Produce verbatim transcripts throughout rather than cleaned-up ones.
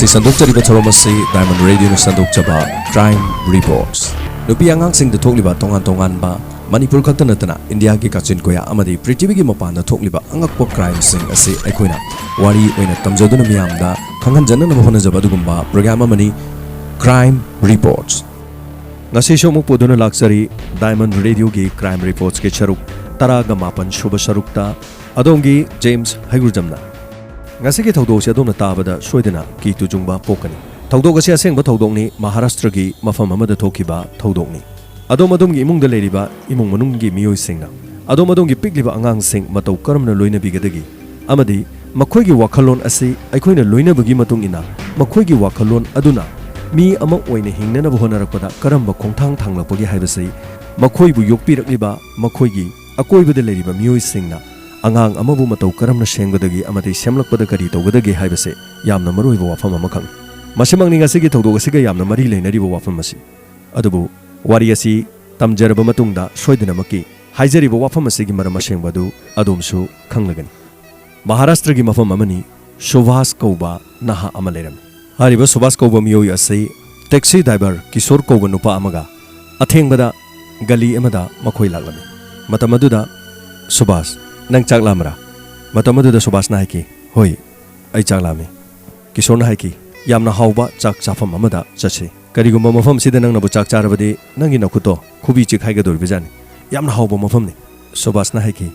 ꯁꯤ ꯁꯟꯗꯣꯛꯆꯔꯤꯕ ꯊꯧꯔꯝ ꯑꯁꯤ ꯗꯥꯏꯃꯟ ꯔꯦꯗꯤꯑꯣꯅ ꯁꯟꯗꯣꯛꯆꯕ ꯀ꯭ꯔꯥꯏꯝ ꯔꯤꯄꯣꯔꯠꯁ꯫ ꯅꯨꯄꯤ ꯑꯉꯥꯡꯁꯤꯡꯗ ꯊꯣꯛꯂꯤꯕ ꯇꯣꯉꯥꯟ ꯇꯣꯉꯥꯟꯕ, ꯃꯅꯤꯄꯨꯔ ꯈꯛꯇ ꯅꯠꯇꯅ ꯏꯟꯗꯤꯌꯥꯒꯤ ꯀꯥꯆꯤꯟ ꯀꯣꯌꯥ ꯑꯃꯗꯤ ꯄ꯭ꯔꯤꯊꯤꯕꯤꯒꯤ ꯃꯄꯥꯟꯗ ꯊꯣꯛꯂꯤꯕ ꯑꯉꯛꯄ ꯀ꯭ꯔꯥꯏꯝꯁꯤꯡ ꯑꯁꯤ ꯑꯩꯈꯣꯏꯅ ꯋꯥꯔꯤ ꯑꯣꯏꯅ ꯇꯝꯖꯗꯨꯅ ꯃꯤꯌꯥꯝꯗ ꯈꯪꯍꯟꯖꯅꯅꯕ ꯍꯣꯠꯅꯖꯕ ꯑꯗꯨꯒꯨꯝꯕ ꯄ꯭ꯔꯣꯒ꯭ꯔꯥꯝ ꯑꯃꯅꯤ, ꯀ꯭ꯔꯥꯏꯝ ꯔꯤꯄꯣꯔꯠꯁ꯫ ꯉꯁꯤꯁꯨ ꯑꯃꯨꯛ ꯄꯨꯗꯨꯅ ꯂꯥꯛꯆꯔꯤ ꯗꯥꯏꯃꯟ ꯔꯦꯗꯤꯑꯣꯒꯤ ꯀ꯭ꯔꯥꯏꯝ ꯔꯤꯄꯣꯔꯠꯁꯀꯤ ꯁꯔꯨꯛ ꯇꯔꯥꯒ ꯃꯥꯄꯟ ꯁꯨꯕ ꯁꯔꯨꯛꯇ꯫ ꯑꯗꯣꯝꯒꯤ ꯖꯦꯝꯁ ꯍꯩꯒ꯭ꯔꯨꯖꯝꯅ꯫ ꯉꯁꯤꯒꯤ ꯊꯧꯗꯣꯛꯁꯤ ꯑꯗꯣꯝꯅ ꯇꯥꯕꯗ ꯁꯣꯏꯗꯅ ꯀꯤ ꯇꯨꯖꯨꯡꯕ ꯄꯣꯛꯀꯅꯤ꯫ ꯊꯧꯗꯣꯛ ꯑꯁꯤ ꯑꯁꯦꯡꯕ ꯊꯧꯗꯣꯛꯅꯤ, ꯃꯍꯥꯔꯥꯁꯇ꯭ꯔꯒꯤ ꯃꯐꯝ ꯑꯃꯗ ꯊꯣꯛꯈꯤꯕ ꯊꯧꯗꯣꯛꯅꯤ꯫ ꯑꯗꯣꯝ ꯑꯗꯣꯝꯒꯤ ꯏꯃꯨꯡꯗ ꯂꯩꯔꯤꯕ ꯏꯃꯨꯡ ꯃꯅꯨꯡꯒꯤ ꯃꯤꯑꯣꯏꯁꯤꯡꯅ ꯑꯗꯣꯝ ꯑꯗꯣꯝꯒꯤ ꯄꯤꯛꯂꯤꯕ ꯑꯉꯥꯡꯁꯤꯡ ꯃꯇꯧ ꯀꯔꯝꯅ ꯂꯣꯏꯅꯕꯤꯒꯗꯒꯦ? ꯑꯃꯗꯤ ꯃꯈꯣꯏꯒꯤ ꯋꯥꯈꯜꯂꯣꯟ ꯑꯁꯤ ꯑꯩꯈꯣꯏꯅ ꯂꯣꯏꯅꯕꯒꯤ ꯃꯇꯨꯡ ꯏꯟꯅ ꯃꯈꯣꯏꯒꯤ ꯋꯥꯈꯜꯂꯣꯟ ꯑꯗꯨꯅ ꯃꯤ ꯑꯃ ꯑꯣꯏꯅ ꯍꯤꯡꯅꯅꯕ ꯍꯣꯠꯅꯔꯛꯄꯗ ꯀꯔꯝꯕ ꯈꯣꯡꯊꯥꯡ ꯊꯥꯡꯂꯛꯄꯒꯦ ꯍꯥꯏꯕꯁꯤ ꯃꯈꯣꯏꯕꯨ ꯌꯣꯛꯄꯤꯔꯛꯂꯤꯕ ꯃꯈꯣꯏꯒꯤ ꯑꯀꯣꯏꯕꯗ ꯂꯩꯔꯤꯕ ꯃꯤꯑꯣꯏꯁꯤꯡꯅ ꯑꯉꯥꯡ ꯑꯃꯕꯨ ꯃꯇꯧ ꯀꯔꯝꯅ ꯁꯦꯝꯒꯗꯒꯦ ꯑꯃꯗꯤ ꯁꯦꯝꯂꯛꯄꯗ ꯀꯔꯤ ꯇꯧꯒꯗꯒꯦ ꯍꯥꯏꯕꯁꯦ ꯌꯥꯝꯅ ꯃꯔꯨꯑꯣꯏꯕ ꯋꯥꯐꯝ ꯑꯃꯈꯛꯅꯤ꯫ ꯃꯁꯤꯃꯛꯅꯤ ꯉꯁꯤꯒꯤ ꯊꯧꯗꯣꯛ ꯑꯁꯤꯒ ꯌꯥꯝꯅ ꯃꯔꯤ ꯂꯩꯅꯔꯤꯕ ꯋꯥꯐꯝ ꯑꯁꯤ꯫ ꯑꯗꯨꯕꯨ ꯋꯥꯔꯤ ꯑꯁꯤ ꯇꯝꯖꯔꯕ ꯃꯇꯨꯡꯗ ꯁꯣꯏꯗꯅꯃꯛꯀꯤ ꯍꯥꯏꯖꯔꯤꯕ ꯋꯥꯐꯝ ꯑꯁꯤꯒꯤ ꯃꯔꯝ ꯑꯁꯦꯡꯕ ꯑꯗꯨ ꯑꯗꯣꯝꯁꯨ ꯈꯪꯂꯒꯅꯤ꯫ ꯃꯍꯥꯔꯥꯁꯇ꯭ꯔꯒꯤ ꯃꯐꯝ ꯑꯃꯅꯤ, ꯁꯨꯚꯥꯁ ꯀꯧꯕ ꯅꯍꯥ ꯑꯃ ꯂꯩꯔꯝꯃꯤ꯫ ꯍꯥꯏꯔꯤꯕ ꯁꯨꯚꯥꯁ ꯀꯧꯕ ꯃꯤꯑꯣꯏ ꯑꯁꯤ ꯇꯦꯛꯁꯤ ꯗ꯭ꯔꯥꯏꯚꯔ ꯀꯤꯁꯣꯔ ꯀꯧꯕ ꯅꯨꯄꯥ ꯑꯃꯒ ꯑꯊꯦꯡꯕꯗ ꯒꯂꯤ ꯑꯃꯗ ꯃꯈꯣꯏ ꯂꯥꯛꯂꯝꯃꯤ꯫ ꯃꯇꯝ ꯑꯗꯨꯗ ꯁꯨꯚꯥꯁ, "ꯅꯪ ꯆꯥꯛ ꯂꯥꯝꯕ꯭ꯔꯥ?" ꯃꯇꯝ ꯑꯗꯨꯗ ꯁꯨꯚꯥꯁꯅ ꯍꯥꯏꯈꯤ, "ꯍꯣꯏ, ꯑꯩ ꯆꯥꯛ ꯂꯥꯝꯃꯤ꯫" ꯀꯤꯁꯣꯔꯅ ꯍꯥꯏꯈꯤ, "ꯌꯥꯝꯅ ꯍꯥꯎꯕ ꯆꯥꯛ ꯆꯥꯐꯝ ꯑꯃꯗ ꯆꯠꯁꯤ꯫ ꯀꯔꯤꯒꯨꯝꯕ ꯃꯐꯝꯁꯤꯗ ꯅꯪꯅꯕꯨ ꯆꯥꯛ ꯆꯥꯔꯕꯗꯤ ꯅꯪꯒꯤ ꯅꯈꯨꯠꯇꯣ ꯈꯨꯕꯤ ꯆꯤꯛ ꯍꯥꯏꯒꯗꯧꯔꯤꯕꯖꯥꯠꯅꯤ꯫ ꯌꯥꯝꯅ ꯍꯥꯎꯕ ꯃꯐꯝꯅꯤ꯫" ꯁꯨꯚꯥꯁꯅ ꯍꯥꯏꯈꯤ,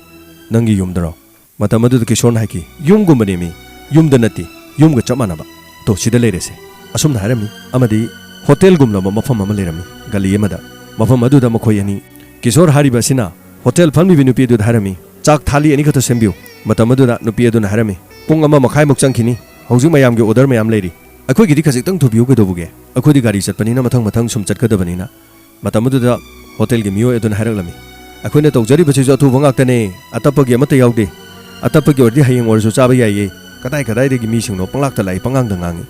"ꯅꯪꯒꯤ ꯌꯨꯝꯗꯔꯣ?" ꯃꯇꯝ ꯑꯗꯨꯗ ꯀꯤꯁꯣꯔꯅ ꯍꯥꯏꯈꯤ, "ꯌꯨꯝꯒꯨꯝꯕꯅꯦꯃꯤ, ꯌꯨꯝꯗ ꯅꯠꯇꯦ, ꯌꯨꯝꯒ ꯆꯞ ꯃꯥꯟꯅꯕ꯫ ꯇꯣ, ꯁꯤꯗ ꯂꯩꯔꯦꯁꯦ꯫" ꯑꯁꯨꯝꯅ ꯍꯥꯏꯔꯝꯃꯤ꯫ ꯑꯃꯗꯤ ꯍꯣꯇꯦꯜꯒꯨꯝꯂꯕ ꯃꯐꯝ ꯑꯃ ꯂꯩꯔꯝꯃꯤ ꯒꯂꯤ ꯑꯃꯗ꯫ ꯃꯐꯝ ꯑꯗꯨꯗ ꯃꯈꯣꯏ ꯑꯅꯤ, ꯀꯤꯁꯣꯔ ꯍꯥꯏꯔꯤꯕ ꯑꯁꯤꯅ ꯍꯣꯇꯦꯜ ꯐꯝꯂꯤꯕꯤ ꯅꯨꯄꯤ ꯑꯗꯨꯗ ꯍꯥꯏꯔꯝꯃꯤ, "ꯆꯥꯛ ꯊꯥꯂꯤ ꯑꯅꯤꯈꯛꯇ ꯁꯦꯝꯕꯤꯌꯨ꯫" ꯃꯇꯝ ꯑꯗꯨꯗ ꯅꯨꯄꯤ ꯑꯗꯨꯅ ꯍꯥꯏꯔꯝꯃꯤ, "ꯄꯨꯡ ꯑꯃ ꯃꯈꯥꯏꯃꯨꯛ ꯆꯪꯈꯤꯅꯤ, ꯍꯧꯖꯤꯛ ꯃꯌꯥꯝꯒꯤ ꯑꯣꯔꯗꯔ ꯃꯌꯥꯝ ꯂꯩꯔꯤ꯫ ꯑꯩꯈꯣꯏꯒꯤꯗꯤ ꯈꯖꯤꯛꯇꯪ ꯊꯨꯕꯤꯌꯨ ꯀꯩꯗꯧꯕꯒꯦ? ꯑꯩꯈꯣꯏꯗꯤ ꯒꯥꯔꯤ ꯆꯠꯄꯅꯤꯅ ꯃꯊꯪ ꯃꯊꯪ ꯁꯨꯝ ꯆꯠꯀꯗꯕꯅꯤꯅ꯫" ꯃꯇꯝ ꯑꯗꯨꯗ ꯍꯣꯇꯦꯜꯒꯤ ꯃꯤꯑꯣꯏ ꯑꯗꯨꯅ ꯍꯥꯏꯔꯛꯂꯝꯃꯤ, "ꯑꯩꯈꯣꯏꯅ ꯇꯧꯖꯔꯤꯕꯁꯤꯁꯨ ꯑꯊꯨꯕ ꯉꯥꯛꯇꯅꯦ, ꯑꯇꯞꯄꯒꯤ ꯑꯃꯠꯇ ꯌꯥꯎꯗꯦ꯫ ꯑꯇꯞꯄꯒꯤ ꯑꯣꯏꯔꯗꯤ ꯍꯌꯦꯡ ꯑꯣꯏꯔꯁꯨ ꯆꯥꯕ ꯌꯥꯏꯌꯦ꯫ ꯀꯗꯥꯏ ꯀꯗꯥꯏꯗꯒꯤ ꯃꯤꯁꯤꯡꯅꯣ ꯄꯪꯂꯥꯛꯇ ꯂꯥꯛꯏ, ꯄꯪꯉꯥꯡꯗ ꯉꯥꯡꯉꯤ꯫"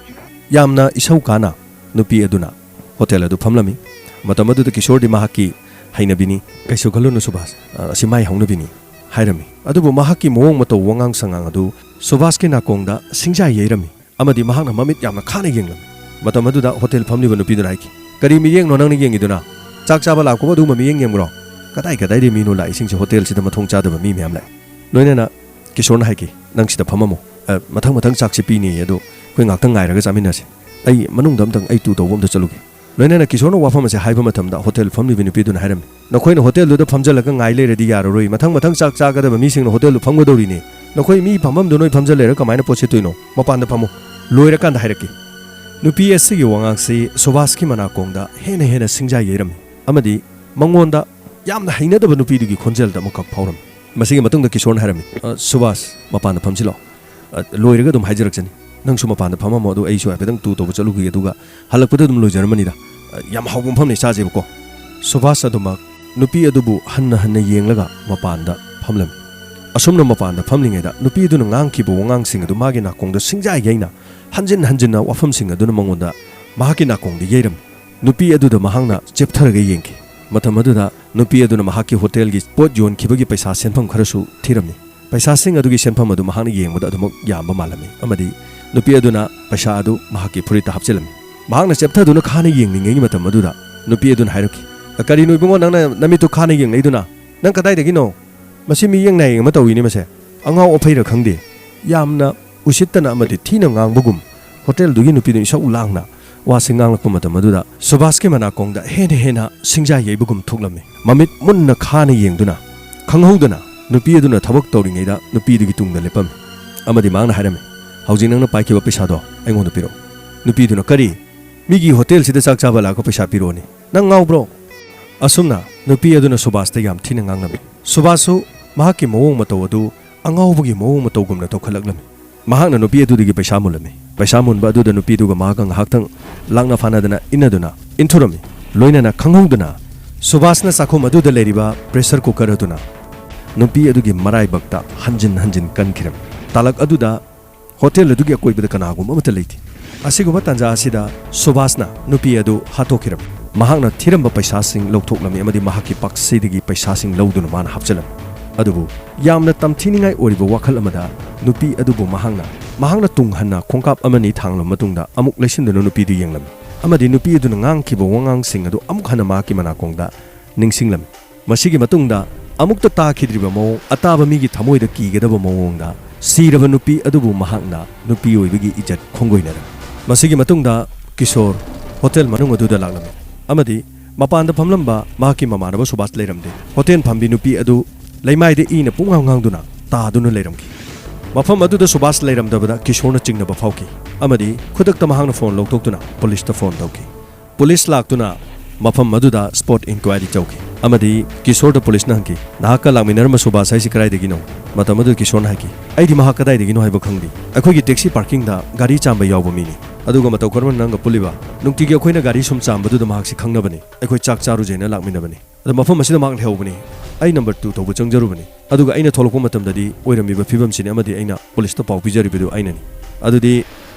ꯌꯥꯝꯅ ꯏꯁꯧ ꯀꯥꯅ ꯅꯨꯄꯤ ꯑꯗꯨꯅ ꯍꯣꯇꯦꯜ ꯑꯗꯨ ꯐꯝꯂꯝꯃꯤ꯫ ꯃꯇꯝ ꯑꯗꯨꯗ ꯀꯤꯁꯣꯔꯗꯤ ꯃꯍꯥꯛꯀꯤ ꯍꯩꯅꯕꯤꯅꯤ, "ꯀꯩꯁꯨ ꯈꯜꯂꯨꯅꯨ ꯁꯨꯕꯥꯁ, ꯑ, ꯑꯁꯤ ꯃꯥꯏ ꯍꯧꯅꯕꯤꯅꯤ" ꯍꯥꯏꯔꯝꯃꯤ꯫ ꯑꯗꯨꯕꯨ ꯃꯍꯥꯛꯀꯤ ꯃꯑꯣꯡ ꯃꯇꯧ, ꯋꯥꯉꯥꯡ ꯁꯉꯥꯡ ꯑꯗꯨ ꯁꯨꯕꯥꯁꯀꯤ ꯅꯥꯀꯣꯡꯗ ꯁꯤꯡꯖꯥꯏ ꯌꯩꯔꯝꯃꯤ꯫ ꯑꯃꯗꯤ ꯃꯍꯥꯛꯅ ꯃꯃꯤꯠ ꯌꯥꯝꯅ ꯈꯥꯅ ꯌꯦꯡꯂꯝꯃꯤ꯫ ꯃꯇꯝ ꯑꯗꯨꯗ ꯍꯣꯇꯦꯜ ꯐꯝꯂꯤꯕ ꯅꯨꯄꯤꯗꯨꯅ ꯍꯥꯏꯈꯤ, "ꯀꯔꯤ ꯃꯤꯠꯌꯦꯡꯅꯣ ꯅꯪꯅ ꯌꯦꯡꯉꯤꯗꯨꯅ? ꯆꯥꯛ ꯆꯥꯕ ꯂꯥꯛꯄꯕꯨ ꯑꯗꯨꯒꯨꯝꯕ ꯃꯤꯠꯌꯦꯡ ꯌꯦꯡꯕ꯭ꯔꯣ? ꯀꯗꯥꯏ ꯀꯗꯥꯏꯗꯒꯤ ꯃꯤꯅꯣ ꯂꯥꯛꯏꯁꯤꯡꯁꯦ ꯍꯣꯇꯦꯜꯁꯤꯗ ꯃꯊꯣꯡ ꯆꯥꯗꯕ ꯃꯤ ꯃꯌꯥꯝ ꯂꯥꯛꯏ"꯫ ꯂꯣꯏꯅꯅ ꯀꯤꯁꯣꯔꯅ ꯍꯥꯏꯈꯤ, "ꯅꯪ ꯁꯤꯗ ꯐꯝꯃꯝꯃꯣ꯫ ꯑ, ꯃꯊꯪ ꯃꯊꯪ ꯆꯥꯛꯁꯤ ꯄꯤꯅꯤꯌꯦ, ꯑꯗꯣ ꯑꯩꯈꯣꯏ ꯉꯥꯛꯇꯪ ꯉꯥꯏꯔꯒ ꯆꯥꯃꯤꯟꯅꯁꯤ꯫ ꯑꯩ ꯃꯅꯨꯡꯗ ꯑꯝꯇꯪ ꯑꯩ ꯇꯨ ꯇꯧꯕ ꯑꯝꯇ ꯆꯠꯂꯨꯒꯦ"꯫ ꯂꯣꯏꯅꯅ ꯀꯤꯁꯣꯔꯅ ꯋꯥꯐꯝ ꯑꯁꯦ ꯍꯥꯏꯕ ꯃꯇꯝꯗ ꯍꯣꯇꯦꯜ ꯐꯝꯂꯤꯕ ꯅꯨꯄꯤꯗꯨꯅ ꯍꯥꯏꯔꯝꯃꯤ, "ꯅꯈꯣꯏꯅ ꯍꯣꯇꯦꯜꯗꯨꯗ ꯐꯝꯖꯜꯂꯒ ꯉꯥꯏ ꯂꯩꯔꯗꯤ ꯌꯥꯔꯔꯣꯏ꯫ ꯃꯊꯪ ꯃꯊꯪ ꯆꯥꯛ ꯆꯥꯒꯗꯕ ꯃꯤꯁꯤꯡꯅ ꯍꯣꯇꯦꯜꯗꯨ ꯐꯝꯒꯗꯧꯔꯤꯅꯤ꯫ ꯅꯈꯣꯏ ꯃꯤ ꯐꯝꯐꯝꯗꯨ ꯅꯣꯏ ꯐꯝꯖꯜ ꯂꯩꯔꯒ ꯀꯃꯥꯏꯅ ꯄꯣꯠ ꯁꯤꯠꯇꯣꯏꯅꯣ? ꯃꯄꯥꯟꯗ ꯐꯝꯃꯨ꯫ ꯂꯣꯏꯔꯀꯥꯟꯗ ꯍꯥꯏꯔꯛꯀꯦ"꯫ ꯅꯨꯄꯤ ꯑꯁꯤꯒꯤ ꯋꯥꯉꯥꯡꯁꯤ ꯁꯨꯕꯥꯁꯀꯤ ꯃꯅꯥꯀꯣꯡꯗ ꯍꯦꯟꯅ ꯍꯦꯟꯅ ꯁꯤꯡꯖꯥꯏ ꯌꯩꯔꯝꯃꯤ ꯑꯃꯗꯤ ꯃꯉꯣꯟꯗ ꯌꯥꯝꯅ ꯍꯩꯅꯗꯕ ꯅꯨꯄꯤꯗꯨꯒꯤ ꯈꯣꯟꯖꯦꯜꯗ ꯑꯃꯈꯛ ꯐꯥꯎꯔꯝꯃꯤ꯫ ꯃꯁꯤꯒꯤ ꯃꯇꯨꯡꯗ ꯀꯤꯁꯣꯔꯅ ꯍꯥꯏꯔꯝꯃꯤ, "ꯑ, ꯁꯨꯕꯥꯁ, ꯃꯄꯥꯟꯗ ꯐꯝꯁꯤꯜꯂꯣ꯫ ꯑ, ꯂꯣꯏꯔꯒ ꯑꯗꯨꯝ ꯍꯥꯏꯖꯔꯛꯆꯅꯤ꯫ ꯅꯪꯁꯨ ꯃꯄꯥꯟꯗ ꯐꯝꯃꯝꯃꯣ, ꯑꯗꯨ ꯑꯩꯁꯨ ꯍꯥꯏꯐꯦꯠꯇꯪ ꯇꯨ ꯇꯧꯕ ꯆꯠꯂꯨꯈꯤꯒꯦ, ꯑꯗꯨꯒ ꯍꯜꯂꯛꯄꯗ ꯑꯗꯨꯝ ꯂꯣꯏꯖꯔꯝꯃꯅꯤꯗ꯫ ꯑ, ꯌꯥꯝ ꯍꯥꯎꯕ ꯃꯐꯝꯅꯤ, ꯆꯥꯁꯦꯕꯀꯣ"꯫ ꯁꯨꯕꯥꯁ ꯑꯗꯨꯃꯛ ꯅꯨꯄꯤ ꯑꯗꯨꯕꯨ ꯍꯟꯅ ꯍꯟꯅ ꯌꯦꯡꯂꯒ ꯃꯄꯥꯟꯗ ꯐꯝꯂꯝꯃꯤ꯫ ꯑꯁꯨꯝꯅ ꯃꯄꯥꯟꯗ ꯐꯝꯂꯤꯉꯩꯗ ꯅꯨꯄꯤ ꯑꯗꯨꯅ ꯉꯥꯡꯈꯤꯕ ꯋꯥꯉꯥꯡꯁꯤꯡ ꯑꯗꯨ ꯃꯥꯒꯤ ꯅꯥꯀꯣꯡꯗ ꯁꯤꯡꯖꯥꯏ ꯌꯩꯅ ꯍꯟꯖꯤꯟ ꯍꯟꯖꯤꯟꯅ ꯋꯥꯐꯝꯁꯤꯡ ꯑꯗꯨꯅ ꯃꯉꯣꯟꯗ ꯃꯍꯥꯛꯀꯤ ꯅꯥꯀꯣꯡꯗ ꯌꯩꯔꯝꯃꯤ꯫ ꯅꯨꯄꯤ ꯑꯗꯨꯗ ꯃꯍꯥꯛꯅ ꯆꯦꯞꯊꯔꯒ ꯌꯦꯡꯈꯤ꯫ ꯃꯇꯝ ꯑꯗꯨꯗ ꯅꯨꯄꯤ ꯑꯗꯨꯅ ꯃꯍꯥꯛꯀꯤ ꯍꯣꯇꯦꯜꯒꯤ ꯄꯣꯠ ꯌꯣꯟꯈꯤꯕꯒꯤ ꯄꯩꯁꯥ ꯁꯦꯟꯐꯝ ꯈꯔꯁꯨ ꯊꯤꯔꯝꯃꯤ꯫ ꯄꯩꯁꯥꯁꯤꯡ ꯑꯗꯨꯒꯤ ꯁꯦꯟꯐꯝ ꯑꯗꯨ ꯃꯍꯥꯛꯅ ꯌꯦꯡꯕꯗ ꯑꯗꯨꯃꯛ ꯌꯥꯝꯕ ꯃꯥꯜꯂꯝꯃꯤ ꯑꯃꯗꯤ ꯅꯨꯄꯤ ꯑꯗꯨꯅ ꯄꯩꯁꯥ ꯑꯗꯨ ꯃꯍꯥꯛꯀꯤ ꯐꯨꯔꯤꯠꯇ ꯍꯥꯞꯆꯤꯜꯂꯝꯃꯤ꯫ ꯃꯍꯥꯛꯅ ꯆꯦꯞꯊꯗꯨꯅ ꯈꯥꯅ ꯌꯦꯡꯂꯤꯉꯩꯒꯤ ꯃꯇꯝ ꯑꯗꯨꯗ ꯅꯨꯄꯤ ꯑꯗꯨꯅ ꯍꯥꯏꯔꯛꯈꯤ, "ꯀꯔꯤꯅꯣ ꯏꯕꯨꯡꯉꯣ, ꯅꯪꯅ ꯅꯃꯤꯠꯇꯨ ꯈꯥꯅ ꯌꯦꯡꯂꯛꯏꯗꯨꯅ? ꯅꯪ ꯀꯗꯥꯏꯗꯒꯤꯅꯣ? ꯃꯁꯤ ꯃꯤꯠꯌꯦꯡ ꯅꯥꯌꯦꯡ ꯑꯃ ꯇꯧꯏꯅꯦ ꯃꯁꯦ꯫ ꯑꯉꯥꯎ ꯑꯐꯩꯔ ꯈꯪꯗꯦ꯫ ꯌꯥꯝꯅ ꯎꯁꯤꯠꯇꯅ ꯑꯃꯗꯤ ꯊꯤꯅ ꯉꯥꯡꯕꯒꯨꯝ ꯍꯣꯇꯦꯜꯗꯨꯒꯤ ꯅꯨꯄꯤꯗꯨ ꯏꯁꯧ ꯂꯥꯡꯅ ꯋꯥꯁꯤ ꯉꯥꯡꯂꯛꯄ ꯃꯇꯝ ꯑꯗꯨꯗ ꯁꯨꯕꯥꯁꯀꯤ ꯃꯅꯥꯀꯣꯡꯗ ꯍꯦꯟꯅ ꯍꯦꯟꯅ ꯁꯤꯡꯖꯥꯏ ꯌꯩꯕꯒꯨꯝ ꯊꯣꯛꯂꯝꯃꯤ꯫ ꯃꯃꯤꯠ ꯃꯨꯟꯅ ꯈꯥꯅ ꯌꯦꯡꯗꯨꯅ ꯈꯪꯍꯧꯗꯅ ꯅꯨꯄꯤ ꯑꯗꯨꯅ ꯊꯕꯛ ꯇꯧꯔꯤꯉꯩꯗ ꯅꯨꯄꯤꯗꯨꯒꯤ ꯇꯨꯡꯗ ꯂꯦꯞꯄꯝꯃꯤ ꯑꯃꯗꯤ ꯃꯍꯥꯛꯅ ꯍꯥꯏꯔꯝꯃꯤ, "ꯍꯧꯖꯤꯛ ꯅꯪꯅ ꯄꯥꯏꯈꯤꯕ ꯄꯩꯁꯥꯗꯣ ꯑꯩꯉꯣꯟꯗ ꯄꯤꯔꯛꯎ"꯫ ꯅꯨꯄꯤꯗꯨꯅ, "ꯀꯔꯤ? ꯃꯤꯒꯤ ꯍꯣꯇꯦꯜꯁꯤꯗ ꯆꯥꯛ ꯆꯥꯕ ꯂꯥꯛꯄ ꯄꯩꯁꯥ ꯄꯤꯔꯛꯑꯣꯅꯤ? ꯅꯪ ꯉꯥꯎꯕ꯭ꯔꯣ?" ꯑꯁꯨꯝꯅ ꯅꯨꯄꯤ ꯑꯗꯨꯅ ꯁꯨꯕꯥꯁꯇ ꯌꯥꯝ ꯊꯤꯅ ꯉꯥꯡꯂꯝꯃꯤ꯫ ꯁꯨꯕꯥꯁꯁꯨ ꯃꯍꯥꯛꯀꯤ ꯃꯑꯣꯡ ꯃꯇꯧ ꯑꯗꯨ ꯑꯉꯥꯎꯕꯒꯤ ꯃꯑꯣꯡ ꯃꯇꯧꯒꯨꯝꯅ ꯇꯧꯈꯠꯂꯛꯂꯝꯃꯤ꯫ ꯃꯍꯥꯛꯅ ꯅꯨꯄꯤ ꯑꯗꯨꯗꯒꯤ ꯄꯩꯁꯥ ꯃꯨꯜꯂꯝꯃꯤ꯫ ꯄꯩꯁꯥ ꯃꯨꯟꯕ ꯑꯗꯨꯗ ꯅꯨꯄꯤꯗꯨꯒ ꯃꯍꯥꯛꯀ ꯉꯥꯏꯍꯥꯛꯇꯪ ꯂꯥꯛꯅ ꯐꯥꯅꯗꯅ ꯏꯟꯅꯗꯨꯅ ꯏꯟꯊꯨꯔꯝꯃꯤ꯫ ꯂꯣꯏꯅꯅ ꯈꯪꯍꯧꯗꯅ ꯁꯨꯕꯥꯁꯅ ꯆꯥꯛꯈꯨꯝ ꯑꯗꯨꯗ ꯂꯩꯔꯤꯕ ꯄ꯭ꯔꯦꯁꯔ ꯀꯨꯀꯔ ꯑꯗꯨꯅ ꯅꯨꯄꯤ ꯑꯗꯨꯒꯤ ꯃꯔꯥꯏꯕꯛꯇ ꯍꯟꯖꯤꯟ ꯍꯟꯖꯤꯟ ꯀꯟꯈꯤꯔꯝꯃꯤ꯫ ꯇꯥꯂꯛ ꯑꯗꯨꯗ ꯍꯣꯇꯦꯜ ꯑꯗꯨꯒꯤ ꯑꯀꯣꯏꯕꯗ ꯀꯅꯥꯒꯨꯝꯕ ꯑꯃꯠꯇ ꯂꯩꯇꯦ꯫ ꯑꯁꯤꯒꯨꯝꯕ ꯇꯥꯟꯖꯥ ꯑꯁꯤꯗ ꯁꯨꯕꯥꯁꯅ ꯅꯨꯄꯤ ꯑꯗꯨ ꯍꯥꯠꯇꯣꯛꯈꯤꯔꯝꯃꯤ꯫ ꯃꯍꯥꯛꯅ ꯊꯤꯔꯝꯕ ꯄꯩꯁꯥꯁꯤꯡ ꯂꯧꯊꯣꯛꯂꯝꯃꯤ ꯑꯃꯗꯤ ꯃꯍꯥꯛꯀꯤ ꯄꯥꯛꯁꯤꯗꯒꯤ ꯄꯩꯁꯥꯁꯤꯡ ꯂꯧꯗꯨꯅ ꯃꯥꯅ ꯍꯥꯞꯆꯤꯜꯂꯝꯃꯤ꯫ ꯑꯗꯨꯕꯨ ꯌꯥꯝꯅ ꯇꯝꯊꯤꯅꯤꯡꯉꯥꯏ ꯑꯣꯏꯔꯤꯕ ꯋꯥꯈꯜ ꯑꯃꯗ ꯅꯨꯄꯤ ꯑꯗꯨꯕꯨ ꯃꯍꯥꯛꯅ, ꯃꯍꯥꯛꯅ ꯇꯨꯡ ꯍꯟꯅ ꯈꯣꯡꯀꯥꯞ ꯑꯃꯅꯤ ꯊꯥꯡꯂꯕ ꯃꯇꯨꯡꯗ ꯑꯃꯨꯛ ꯂꯩꯁꯤꯟꯗꯨꯅ ꯅꯨꯄꯤꯗꯨ ꯌꯦꯡꯂꯝꯃꯤ꯫ ꯑꯃꯗꯤ ꯅꯨꯄꯤ ꯑꯗꯨꯅ ꯉꯥꯡꯈꯤꯕ ꯋꯥꯉꯥꯡꯁꯤꯡ ꯑꯗꯨ ꯑꯃꯨꯛ ꯍꯟꯅ ꯃꯍꯥꯛꯀꯤ ꯃꯅꯥꯀꯣꯡꯗ ꯅꯤꯡꯁꯤꯡꯂꯝꯃꯤ꯫ ꯃꯁꯤꯒꯤ ꯃꯇꯨꯡꯗ ꯑꯃꯨꯛꯇ ꯇꯥꯈꯤꯗ꯭ꯔꯤꯕ ꯃꯑꯣꯡ, ꯑꯇꯥꯕ ꯃꯤꯒꯤ ꯊꯃꯣꯏꯗ ꯀꯤꯒꯗꯕ ꯃꯑꯣꯡꯗ ꯁꯤꯔꯕ ꯅꯨꯄꯤ ꯑꯗꯨꯕꯨ ꯃꯍꯥꯛꯅ ꯅꯨꯄꯤ ꯑꯣꯏꯕꯒꯤ ꯏꯖꯠ ꯈꯣꯡꯒꯣꯏꯅꯔꯝꯃꯤ꯫ ꯃꯁꯤꯒꯤ ꯃꯇꯨꯡꯗ ꯀꯤꯁꯣꯔ ꯍꯣꯇꯦꯜ ꯃꯅꯨꯡ ꯑꯗꯨꯗ ꯂꯥꯛꯂꯝꯃꯤ ꯑꯃꯗꯤ ꯃꯄꯥꯟꯗ ꯐꯝꯂꯝꯕ ꯃꯍꯥꯛꯀꯤ ꯃꯃꯥꯟꯅꯕ ꯁꯨꯕꯥꯁ ꯂꯩꯔꯝꯗꯦ꯫ ꯍꯣꯇꯦꯜ ꯐꯝꯕꯤ ꯅꯨꯄꯤ ꯑꯗꯨ ꯂꯩꯃꯥꯏꯗ ꯏꯅ ꯄꯨꯡꯉꯥꯡ ꯉꯥꯡꯗꯨꯅ ꯇꯥꯗꯨꯅ ꯂꯩꯔꯝꯈꯤ꯫ ꯃꯐꯝ ꯑꯗꯨꯗ ꯁꯨꯕꯥꯁ ꯂꯩꯔꯝꯗꯕꯗ ꯀꯤꯁꯣꯔꯅ ꯆꯤꯡꯅꯕ ꯐꯥꯎꯈꯤ ꯑꯃꯗꯤ ꯈꯨꯗꯛꯇ ꯃꯍꯥꯛꯅ ꯐꯣꯟ ꯂꯧꯊꯣꯛꯇꯨꯅ ꯄꯨꯂꯤꯁꯇ ꯐꯣꯟ ꯇꯧꯈꯤ꯫ ꯄꯨꯂꯤꯁ ꯂꯥꯛꯇꯨꯅ ꯃꯐꯝ ꯑꯗꯨꯗ ꯁ꯭ꯄꯣꯠ ꯏꯟꯀ꯭ꯋꯥꯏꯔꯤ ꯇꯧꯈꯤ ꯑꯃꯗꯤ ꯀꯤꯁꯣꯔꯗ ꯄꯨꯂꯤꯁꯅ ꯍꯪꯈꯤ, "ꯅꯍꯥꯛꯀ ꯂꯥꯛꯃꯤꯟꯅꯔꯝꯕ ꯁꯨꯕꯥꯁ ꯍꯥꯏꯁꯤ ꯀꯗꯥꯏꯗꯒꯤꯅꯣ?" ꯃꯇꯝ ꯑꯗꯨꯗ ꯀꯤꯁꯣꯔꯅ ꯍꯥꯏꯈꯤ, "ꯑꯩꯗꯤ ꯃꯍꯥꯛ ꯀꯗꯥꯏꯗꯒꯤꯅꯣ ꯍꯥꯏꯕ ꯈꯪꯗꯦ꯫ ꯑꯩꯈꯣꯏꯒꯤ ꯇꯦꯛꯁꯤ ꯄꯥꯔꯀꯤꯡꯗ ꯒꯥꯔꯤ ꯆꯥꯝꯕ ꯌꯥꯎꯕ ꯃꯤꯅꯤ꯫ ꯑꯗꯨꯒ ꯃꯇꯧ ꯀꯔꯝꯅ ꯅꯪꯒ ꯄꯨꯜꯂꯤꯕ?" "ꯅꯨꯡꯇꯤꯒꯤ ꯑꯩꯈꯣꯏꯅ ꯒꯥꯔꯤ ꯁꯨꯝ ꯆꯥꯝꯕꯗꯨꯗ ꯃꯍꯥꯛꯁꯤ ꯈꯪꯅꯕꯅꯤ꯫ ꯑꯩꯈꯣꯏ ꯆꯥꯛ ꯆꯥꯔꯨꯖꯦꯅ ꯂꯥꯛꯃꯤꯟꯅꯕꯅꯤ꯫ ꯑꯗꯣ ꯃꯐꯝ ꯑꯁꯤꯗ ꯃꯍꯥꯛ ꯂꯩꯍꯧꯕꯅꯤ꯫ ꯑꯩ ꯅꯝꯕꯔ ꯇꯨ ꯇꯧꯕ ꯆꯪꯖꯔꯨꯕꯅꯤ꯫ ꯑꯗꯨꯒ ꯑꯩꯅ ꯊꯣꯛꯂꯛꯄ ꯃꯇꯝꯗꯗꯤ ꯑꯣꯏꯔꯝꯃꯤꯕ ꯐꯤꯕꯝꯁꯤꯅꯤ ꯑꯃꯗꯤ ꯑꯩꯅ ꯄꯨꯂꯤꯁꯇ ꯄꯥꯎ ꯄꯤꯖꯔꯤꯕꯗꯨ ꯑꯩꯅꯅꯤ꯫" ꯑꯗꯨꯗꯤ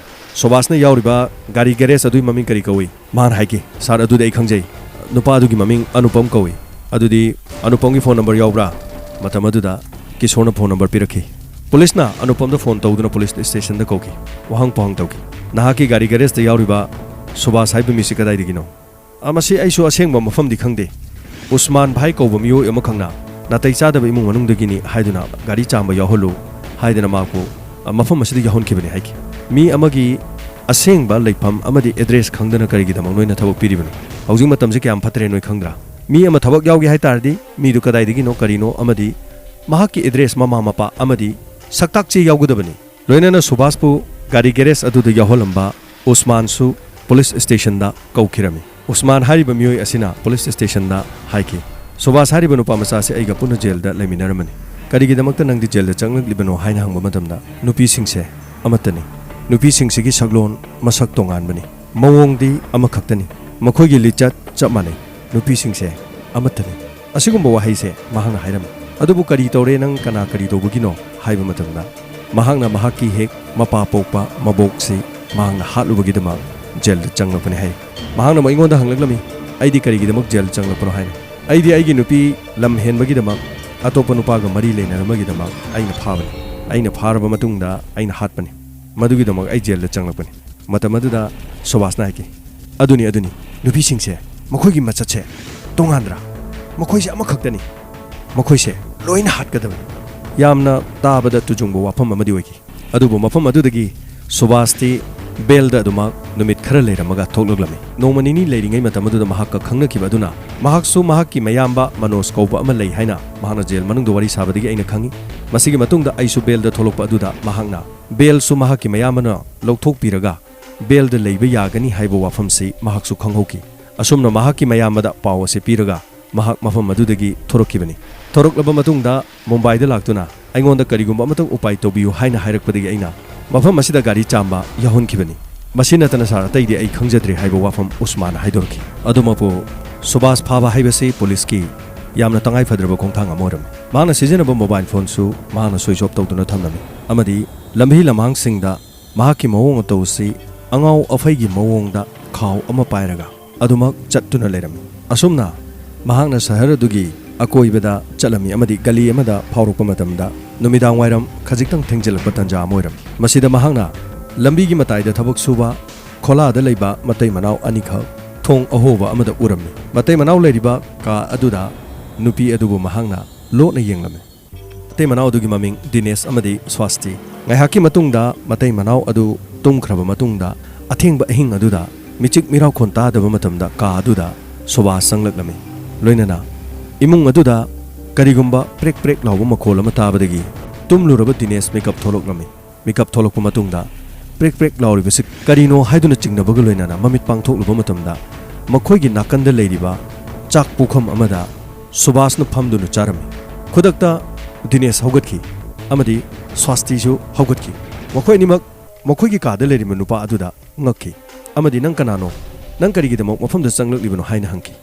ꯁꯨꯕꯥꯁꯅ ꯌꯥꯎꯔꯤꯕ ꯒꯥꯔꯤ ꯒꯦꯔꯦꯖ ꯑꯗꯨꯒꯤ ꯃꯃꯤꯡ ꯀꯔꯤ ꯀꯧꯏ? ꯃꯍꯥꯛꯅ ꯍꯥꯏꯈꯤ, "ꯁꯥꯔ, ꯑꯗꯨꯗꯤ ꯑꯩ ꯈꯪꯖꯩ꯫ ꯅꯨꯄꯥ ꯑꯗꯨꯒꯤ ꯃꯃꯤꯡ ꯑꯅꯨꯄꯝ ꯀꯧꯏ꯫ ꯑꯗꯨꯗꯤ ꯑꯅꯨꯄꯝꯒꯤ ꯐꯣꯟ ꯅꯝꯕꯔ ꯌꯥꯎꯕ꯭ꯔꯥ?" ꯃꯇꯝ ꯑꯗꯨꯗ ꯀꯤꯁꯣꯔꯅ ꯐꯣꯟ ꯅꯝꯕꯔ ꯄꯤꯔꯛꯈꯤ꯫ ꯄꯨꯂꯤꯁꯅ ꯑꯅꯨꯄꯝꯗ ꯐꯣꯟ ꯇꯧꯗꯨꯅ ꯄꯨꯂꯤꯁ ꯁ꯭ꯇꯦꯁꯟꯗ ꯀꯧꯈꯤ꯫ ꯋꯥꯍꯪ ꯄꯥꯎꯍꯪ ꯇꯧꯈꯤ꯫ "ꯅꯍꯥꯛꯀꯤ ꯒꯥꯔꯤ ꯒꯦꯔꯦꯖꯇ ꯌꯥꯎꯔꯤꯕ ꯁꯨꯕꯥꯁ ꯍꯥꯏꯕ ꯃꯤꯁꯤ ꯀꯗꯥꯏꯗꯒꯤꯅꯣ?" "ꯑ, ꯃꯁꯤ ꯑꯩꯁꯨ ꯑꯁꯦꯡꯕ ꯃꯐꯝꯗꯤ ꯈꯪꯗꯦ꯫ ꯎꯁꯃꯥꯟ ꯚꯥꯏ ꯀꯧꯕ ꯃꯤꯑꯣꯏ ꯑꯃꯈꯛꯅ ꯅꯥꯇꯩ ꯆꯥꯗꯕ ꯏꯃꯨꯡ ꯃꯅꯨꯡꯗꯒꯤꯅꯤ ꯍꯥꯏꯗꯨꯅ ꯒꯥꯔꯤ ꯆꯥꯝꯕ ꯌꯥꯎꯍꯜꯂꯨ ꯍꯥꯏꯗꯅ ꯃꯍꯥꯛꯄꯨ, ꯑ, ꯃꯐꯝ ꯑꯁꯤꯗ ꯌꯥꯎꯍꯟꯈꯤꯕꯅꯤ" ꯍꯥꯏꯈꯤ꯫ "ꯃꯤ ꯑꯃꯒꯤ ꯑꯁꯦꯡꯕ ꯂꯩꯐꯝ ꯑꯃꯗꯤ ꯑꯦꯗ꯭ꯔꯦꯁ ꯈꯪꯗꯅ ꯀꯔꯤꯒꯤꯗꯃꯛ ꯅꯣꯏꯅ ꯊꯕꯛ ꯄꯤꯔꯤꯕꯅꯣ? ꯍꯧꯖꯤꯛ ꯃꯇꯝꯁꯤ ꯀꯌꯥꯝ ꯐꯠꯇ꯭ꯔꯦ ꯅꯣꯏ ꯈꯪꯗ꯭ꯔꯥ? ꯃꯤ ꯑꯃ ꯊꯕꯛ ꯌꯥꯎꯒꯦ ꯍꯥꯏ ꯇꯥꯔꯗꯤ ꯃꯤꯗꯨ ꯀꯗꯥꯏꯗꯒꯤꯅꯣ, ꯀꯔꯤꯅꯣ ꯑꯃꯗꯤ ꯃꯍꯥꯛꯀꯤ ꯑꯦꯗ꯭ꯔꯦꯁ, ꯃꯃꯥ ꯃꯄꯥ ꯑꯃꯗꯤ ꯁꯛꯇꯥꯛ ꯆꯦ ꯌꯥꯎꯒꯗꯕꯅꯤ꯫" ꯂꯣꯏꯅꯅ ꯁꯨꯕꯥꯁꯄꯨ ꯒꯥꯔꯤ ꯒꯦꯔꯦꯖ ꯑꯗꯨꯗ ꯌꯥꯎꯍꯜꯂꯝꯕ ꯎꯁꯃꯥꯟꯁꯨ ꯄꯨꯂꯤꯁ ꯁ꯭ꯇꯦꯁꯟꯗ ꯀꯧꯈꯤꯔꯝꯃꯤ꯫ ꯎꯁꯃꯥꯟ ꯍꯥꯏꯔꯤꯕ ꯃꯤꯑꯣꯏ ꯑꯁꯤꯅ ꯄꯨꯂꯤꯁ ꯁ꯭ꯇꯦꯁꯟꯗ ꯍꯥꯏꯈꯤ, "ꯁꯨꯕꯥꯁ ꯍꯥꯏꯔꯤꯕ ꯅꯨꯄꯥ ꯃꯆꯥ ꯑꯁꯤ ꯑꯩꯒ ꯄꯨꯟꯅ ꯖꯦꯜꯗ ꯂꯩꯃꯤꯟꯅꯔꯝꯕꯅꯤ꯫ ꯀꯔꯤꯒꯤꯗꯃꯛꯇ ꯅꯪꯗꯤ ꯖꯦꯜꯗ ꯆꯪꯂꯛꯂꯤꯕꯅꯣ?" ꯍꯥꯏꯅ ꯍꯪꯕ ꯃꯇꯝꯗ, "ꯅꯨꯄꯤꯁꯤꯡꯁꯦ ꯑꯃꯠꯇꯅꯤ꯫ ꯅꯨꯄꯤꯁꯤꯡꯁꯤꯒꯤ ꯁꯛꯂꯣꯟ ꯃꯁꯛ ꯇꯣꯉꯥꯟꯕꯅꯤ꯫ ꯃꯑꯣꯡꯗꯤ ꯑꯃꯈꯛꯇꯅꯤ꯫ ꯃꯈꯣꯏꯒꯤ ꯂꯤꯆꯠ ꯆꯞ ꯃꯥꯟꯅꯩ꯫ ꯅꯨꯄꯤꯁꯤꯡꯁꯦ ꯑꯃꯠꯇꯅꯤ꯫" ꯑꯁꯤꯒꯨꯝꯕ ꯋꯥꯍꯩꯁꯦ ꯃꯍꯥꯛꯅ ꯍꯥꯏꯔꯝꯃꯤ꯫ "ꯑꯗꯨꯕꯨ ꯀꯔꯤ ꯇꯧꯔꯦ, ꯅꯪ ꯀꯅꯥ ꯀꯔꯤ ꯇꯧꯕꯒꯤꯅꯣ?" ꯍꯥꯏꯕ ꯃꯇꯝꯗ, ꯃꯍꯥꯛꯅ ꯃꯍꯥꯛꯀꯤ ꯍꯦꯛ ꯃꯄꯥ ꯄꯣꯛꯄ ꯃꯕꯣꯛꯁꯤ ꯃꯍꯥꯛꯅ ꯍꯥꯠꯂꯨꯕꯒꯤꯗꯃꯛ ꯖꯦꯜꯗ ꯆꯪꯂꯛꯄꯅꯤ ꯍꯥꯏ꯫ ꯃꯍꯥꯛꯅ ꯑꯃꯨꯛ ꯑꯩꯉꯣꯟꯗ ꯍꯪꯂꯛꯂꯝꯃꯤ, "ꯑꯩꯗꯤ ꯀꯔꯤꯒꯤꯗꯃꯛ ꯖꯦꯜ ꯆꯪꯂꯛꯄꯅꯣ?" ꯍꯥꯏꯅ꯫ "ꯑꯩꯗꯤ ꯑꯩꯒꯤ ꯅꯨꯄꯤ ꯂꯝ ꯍꯦꯟꯕꯒꯤꯗꯃꯛ ꯑꯇꯣꯞꯄ ꯅꯨꯄꯥꯒ ꯃꯔꯤ ꯂꯩꯅꯔꯝꯕꯒꯤꯗꯃꯛ ꯑꯩꯅ ꯐꯥꯕꯅꯤ꯫ ꯑꯩꯅ ꯐꯥꯔꯕ ꯃꯇꯨꯡꯗ ꯑꯩꯅ ꯍꯥꯠꯄꯅꯤ꯫ ꯃꯗꯨꯒꯤꯗꯃꯛ ꯑꯩ ꯖꯦꯜꯗ ꯆꯪꯂꯛꯄꯅꯤ꯫ ꯃꯇꯝ ꯑꯗꯨꯗ ꯁꯨꯕꯥꯁꯅ ꯍꯥꯏꯈꯤ, "ꯑꯗꯨꯅꯤ, ꯑꯗꯨꯅꯤ, ꯅꯨꯄꯤꯁꯤꯡꯁꯦ, ꯃꯈꯣꯏꯒꯤ ꯃꯆꯠꯁꯦ ꯇꯣꯉꯥꯟꯗ꯭ꯔꯥ? ꯃꯈꯣꯏꯁꯦ ꯑꯃꯈꯛꯇꯅꯤ꯫ ꯃꯈꯣꯏꯁꯦ ꯂꯣꯏꯅ ꯍꯥꯠꯀꯗꯕꯅꯤ꯫" ꯌꯥꯝꯅ ꯇꯥꯕꯗ ꯇꯨꯖꯨꯡꯕ ꯋꯥꯐꯝ ꯑꯃꯗꯤ ꯑꯣꯏꯈꯤ꯫ ꯑꯗꯨꯕꯨ ꯃꯐꯝ ꯑꯗꯨꯗꯒꯤ ꯁꯨꯕꯥꯁꯇꯤ ꯕꯦꯜꯗ ꯑꯗꯨꯃꯛ ꯅꯨꯃꯤꯠ ꯈꯔ ꯂꯩꯔꯝꯃꯒ ꯊꯣꯛꯂꯛꯂꯝꯃꯤ꯫ ꯅꯣꯡꯃ ꯅꯤꯅꯤ ꯂꯩꯔꯤꯉꯩ ꯃꯇꯝ ꯑꯗꯨꯗ ꯃꯍꯥꯛꯀ ꯈꯪꯅꯈꯤꯕ ꯑꯗꯨꯅ ꯃꯍꯥꯛꯁꯨ ꯃꯍꯥꯛꯀꯤ ꯃꯌꯥꯝꯕ ꯃꯅꯣꯖ ꯀꯧꯕ ꯑꯃ ꯂꯩ ꯍꯥꯏꯅ ꯃꯍꯥꯛꯅ ꯖꯦꯜ ꯃꯅꯨꯡꯗ ꯋꯥꯔꯤ ꯁꯥꯕꯗꯒꯤ ꯑꯩꯅ ꯈꯪꯏ꯫ ꯃꯁꯤꯒꯤ ꯃꯇꯨꯡꯗ ꯑꯩꯁꯨ ꯕꯦꯜꯗ ꯊꯣꯛꯂꯛꯄ ꯑꯗꯨꯗ ꯃꯍꯥꯛꯅ ꯕꯦꯜꯁꯨ ꯃꯍꯥꯛꯀꯤ ꯃꯌꯥꯝꯕꯅ ꯂꯧꯊꯣꯛꯄꯤꯔꯒ ꯕꯦꯜꯗ ꯂꯩꯕ ꯌꯥꯒꯅꯤ ꯍꯥꯏꯕ ꯋꯥꯐꯝꯁꯤ ꯃꯍꯥꯛꯁꯨ ꯈꯪꯍꯧꯈꯤ꯫ ꯑꯁꯨꯝꯅ ꯃꯍꯥꯛꯀꯤ ꯃꯌꯥꯝꯕꯗ ꯄꯥꯎ ꯑꯁꯤ ꯄꯤꯔꯒ ꯃꯍꯥꯛ ꯃꯐꯝ ꯑꯗꯨꯗꯒꯤ ꯊꯣꯔꯛꯈꯤꯕꯅꯤ꯫ ꯊꯣꯔꯛꯂꯕ ꯃꯇꯨꯡꯗ ꯃꯨꯝꯕꯥꯏꯗ ꯂꯥꯛꯇꯨꯅ ꯑꯩꯉꯣꯟꯗ ꯀꯔꯤꯒꯨꯝꯕ ꯑꯃꯇꯪ ꯎꯄꯥꯏ ꯇꯧꯕꯤꯌꯨ ꯍꯥꯏꯅ ꯍꯥꯏꯔꯛꯄꯗꯒꯤ ꯑꯩꯅ ꯃꯐꯝ ꯑꯁꯤꯗ ꯒꯥꯔꯤ ꯆꯥꯝꯕ ꯌꯥꯎꯍꯟꯈꯤꯕꯅꯤ꯫ ꯃꯁꯤ ꯅꯠꯇꯅ ꯁꯥꯔ, ꯑꯇꯩꯗꯤ ꯑꯩ ꯈꯪꯖꯗ꯭ꯔꯦ ꯍꯥꯏꯕ ꯋꯥꯐꯝ ꯎꯁꯃꯥꯟꯅ ꯍꯥꯏꯗꯣꯔꯛꯈꯤ꯫ ꯑꯗꯨꯃꯛꯄꯨ ꯁꯨꯕꯥꯁ ꯐꯥꯕ ꯍꯥꯏꯕꯁꯤ ꯄꯨꯂꯤꯁꯀꯤ ꯌꯥꯝꯅ ꯇꯉꯥꯏ ꯐꯗ꯭ꯔꯕ ꯈꯣꯡꯊꯥꯡ ꯑꯃ ꯑꯣꯏꯔꯝꯃꯤ꯫ ꯃꯍꯥꯛꯅ ꯁꯤꯖꯤꯟꯅꯕ ꯃꯣꯕꯥꯏꯜ ꯐꯣꯟꯁꯨ ꯃꯍꯥꯛꯅ ꯁ꯭ꯋꯤꯆ ꯑꯣꯐ ꯇꯧꯗꯨꯅ ꯊꯝꯂꯝꯃꯤ ꯑꯃꯗꯤ ꯂꯝꯕꯤ ꯂꯝꯍꯥꯡꯁꯤꯡꯗ ꯃꯍꯥꯛꯀꯤ ꯃꯑꯣꯡ ꯃꯇꯧ ꯑꯁꯤ ꯑꯉꯥꯎ ꯑꯐꯩꯒꯤ ꯃꯑꯣꯡꯗ ꯈꯥꯎ ꯑꯃ ꯄꯥꯏꯔꯒ ꯑꯗꯨꯃꯛ ꯆꯠꯇꯨꯅ ꯂꯩꯔꯝꯃꯤ꯫ ꯑꯁꯨꯝꯅ ꯃꯍꯥꯛꯅ ꯁꯍꯔ ꯑꯗꯨꯒꯤ ꯑꯀꯣꯏꯕꯗ ꯆꯠꯂꯝꯃꯤ ꯑꯃꯗꯤ ꯒꯂꯤ ꯑꯃꯗ ꯐꯥꯎꯔꯛꯄ ꯃꯇꯝꯗ ꯅꯨꯃꯤꯗꯥꯡ ꯋꯥꯏꯔꯝ ꯈꯖꯤꯛꯇꯪ ꯊꯦꯡꯖꯤꯜꯂꯛꯄ ꯇꯥꯟꯖꯥ ꯑꯃ ꯑꯣꯏꯔꯝꯃꯤ꯫ ꯃꯁꯤꯗ ꯃꯍꯥꯛꯅ ꯂꯝꯕꯤꯒꯤ ꯃꯇꯥꯏꯗ ꯊꯕꯛ ꯁꯨꯕ ꯈꯣꯂꯥꯗ ꯂꯩꯕ ꯃꯇꯩ ꯃꯅꯥꯎ ꯑꯅꯤꯈꯛ ꯊꯣꯡ ꯑꯍꯣꯕ ꯑꯃꯗ ꯎꯔꯝꯃꯤ꯫ ꯃꯇꯩ ꯃꯅꯥꯎ ꯂꯩꯔꯤꯕ ꯀꯥ ꯑꯗꯨꯗ ꯅꯨꯄꯤ ꯑꯗꯨꯕꯨ ꯃꯍꯥꯛꯅ ꯂꯣꯠꯅ ꯌꯦꯡꯂꯝꯃꯤ꯫ ꯃꯇꯩ ꯃꯅꯥꯎ ꯑꯗꯨꯒꯤ ꯃꯃꯤꯡ ꯗꯤꯅꯦꯁ ꯑꯃꯗꯤ ꯁ꯭ꯋꯥꯁꯇꯤ꯫ ꯉꯥꯏꯍꯥꯛꯀꯤ ꯃꯇꯨꯡꯗ ꯃꯇꯩ ꯃꯅꯥꯎ ꯑꯗꯨ ꯇꯨꯝꯈ꯭ꯔꯕ ꯃꯇꯨꯡꯗ ꯑꯊꯦꯡꯕ ꯑꯍꯤꯡ ꯑꯗꯨꯗ ꯃꯤꯆꯤꯛ ꯃꯤꯔꯥꯎꯈꯣꯟ ꯇꯥꯗꯕ ꯃꯇꯝꯗ ꯀꯥ ꯑꯗꯨꯗ ꯁꯨꯕꯥꯁ ꯆꯪꯂꯛꯂꯝꯃꯤ꯫ ꯂꯣꯏꯅꯅ ꯏꯃꯨꯡ ꯑꯗꯨꯗ ꯀꯔꯤꯒꯨꯝꯕ ꯄ꯭ꯔꯦꯛ ꯄ꯭ꯔꯦꯛ ꯂꯥꯎꯕ ꯃꯈꯣꯜ ꯑꯃ ꯇꯥꯕꯗꯒꯤ ꯇꯨꯝꯂꯨꯔꯕ ꯗꯤꯅꯦꯁ ꯃꯤꯀꯞ ꯊꯣꯛꯂꯛꯂꯝꯃꯤ꯫ ꯃꯤꯀꯞ ꯊꯣꯛꯂꯛꯄ ꯃꯇꯨꯡꯗ ꯄ꯭ꯔꯦꯛ ꯄ꯭ꯔꯦꯛ ꯂꯥꯎꯔꯤꯕꯁꯤ ꯀꯔꯤꯅꯣ ꯍꯥꯏꯗꯨꯅ ꯆꯤꯡꯅꯕꯒ ꯂꯣꯏꯅꯅ ꯃꯃꯤꯠ ꯄꯥꯡꯊꯣꯛꯂꯨꯕ ꯃꯇꯝꯗ ꯃꯈꯣꯏꯒꯤ ꯅꯥꯀꯟꯗ ꯂꯩꯔꯤꯕ ꯆꯥꯛ ꯄꯨꯈꯝ ꯑꯃꯗ ꯁꯨꯕꯥꯁꯅ ꯐꯝꯗꯨꯅ ꯆꯥꯔꯝꯃꯤ꯫ ꯈꯨꯗꯛꯇ ꯗꯤꯅꯦꯁ ꯍꯧꯒꯠꯈꯤ ꯑꯃꯗꯤ ꯁ꯭ꯋꯥꯁꯇꯤꯁꯨ ꯍꯧꯒꯠꯈꯤ꯫ ꯃꯈꯣꯏ ꯑꯅꯤꯃꯛ ꯃꯈꯣꯏꯒꯤ ꯀꯥꯗ ꯂꯩꯔꯤꯕ ꯅꯨꯄꯥ ꯑꯗꯨꯗ ꯉꯛꯈꯤ ꯑꯃꯗꯤ, "ꯅꯪ ꯀꯅꯥꯅꯣ? ꯅꯪ ꯀꯔꯤꯒꯤꯗꯃꯛ ꯃꯐꯝꯗ ꯆꯪꯂꯛꯂꯤꯕꯅꯣ?" ꯍꯥꯏꯅ ꯍꯪꯈꯤ꯫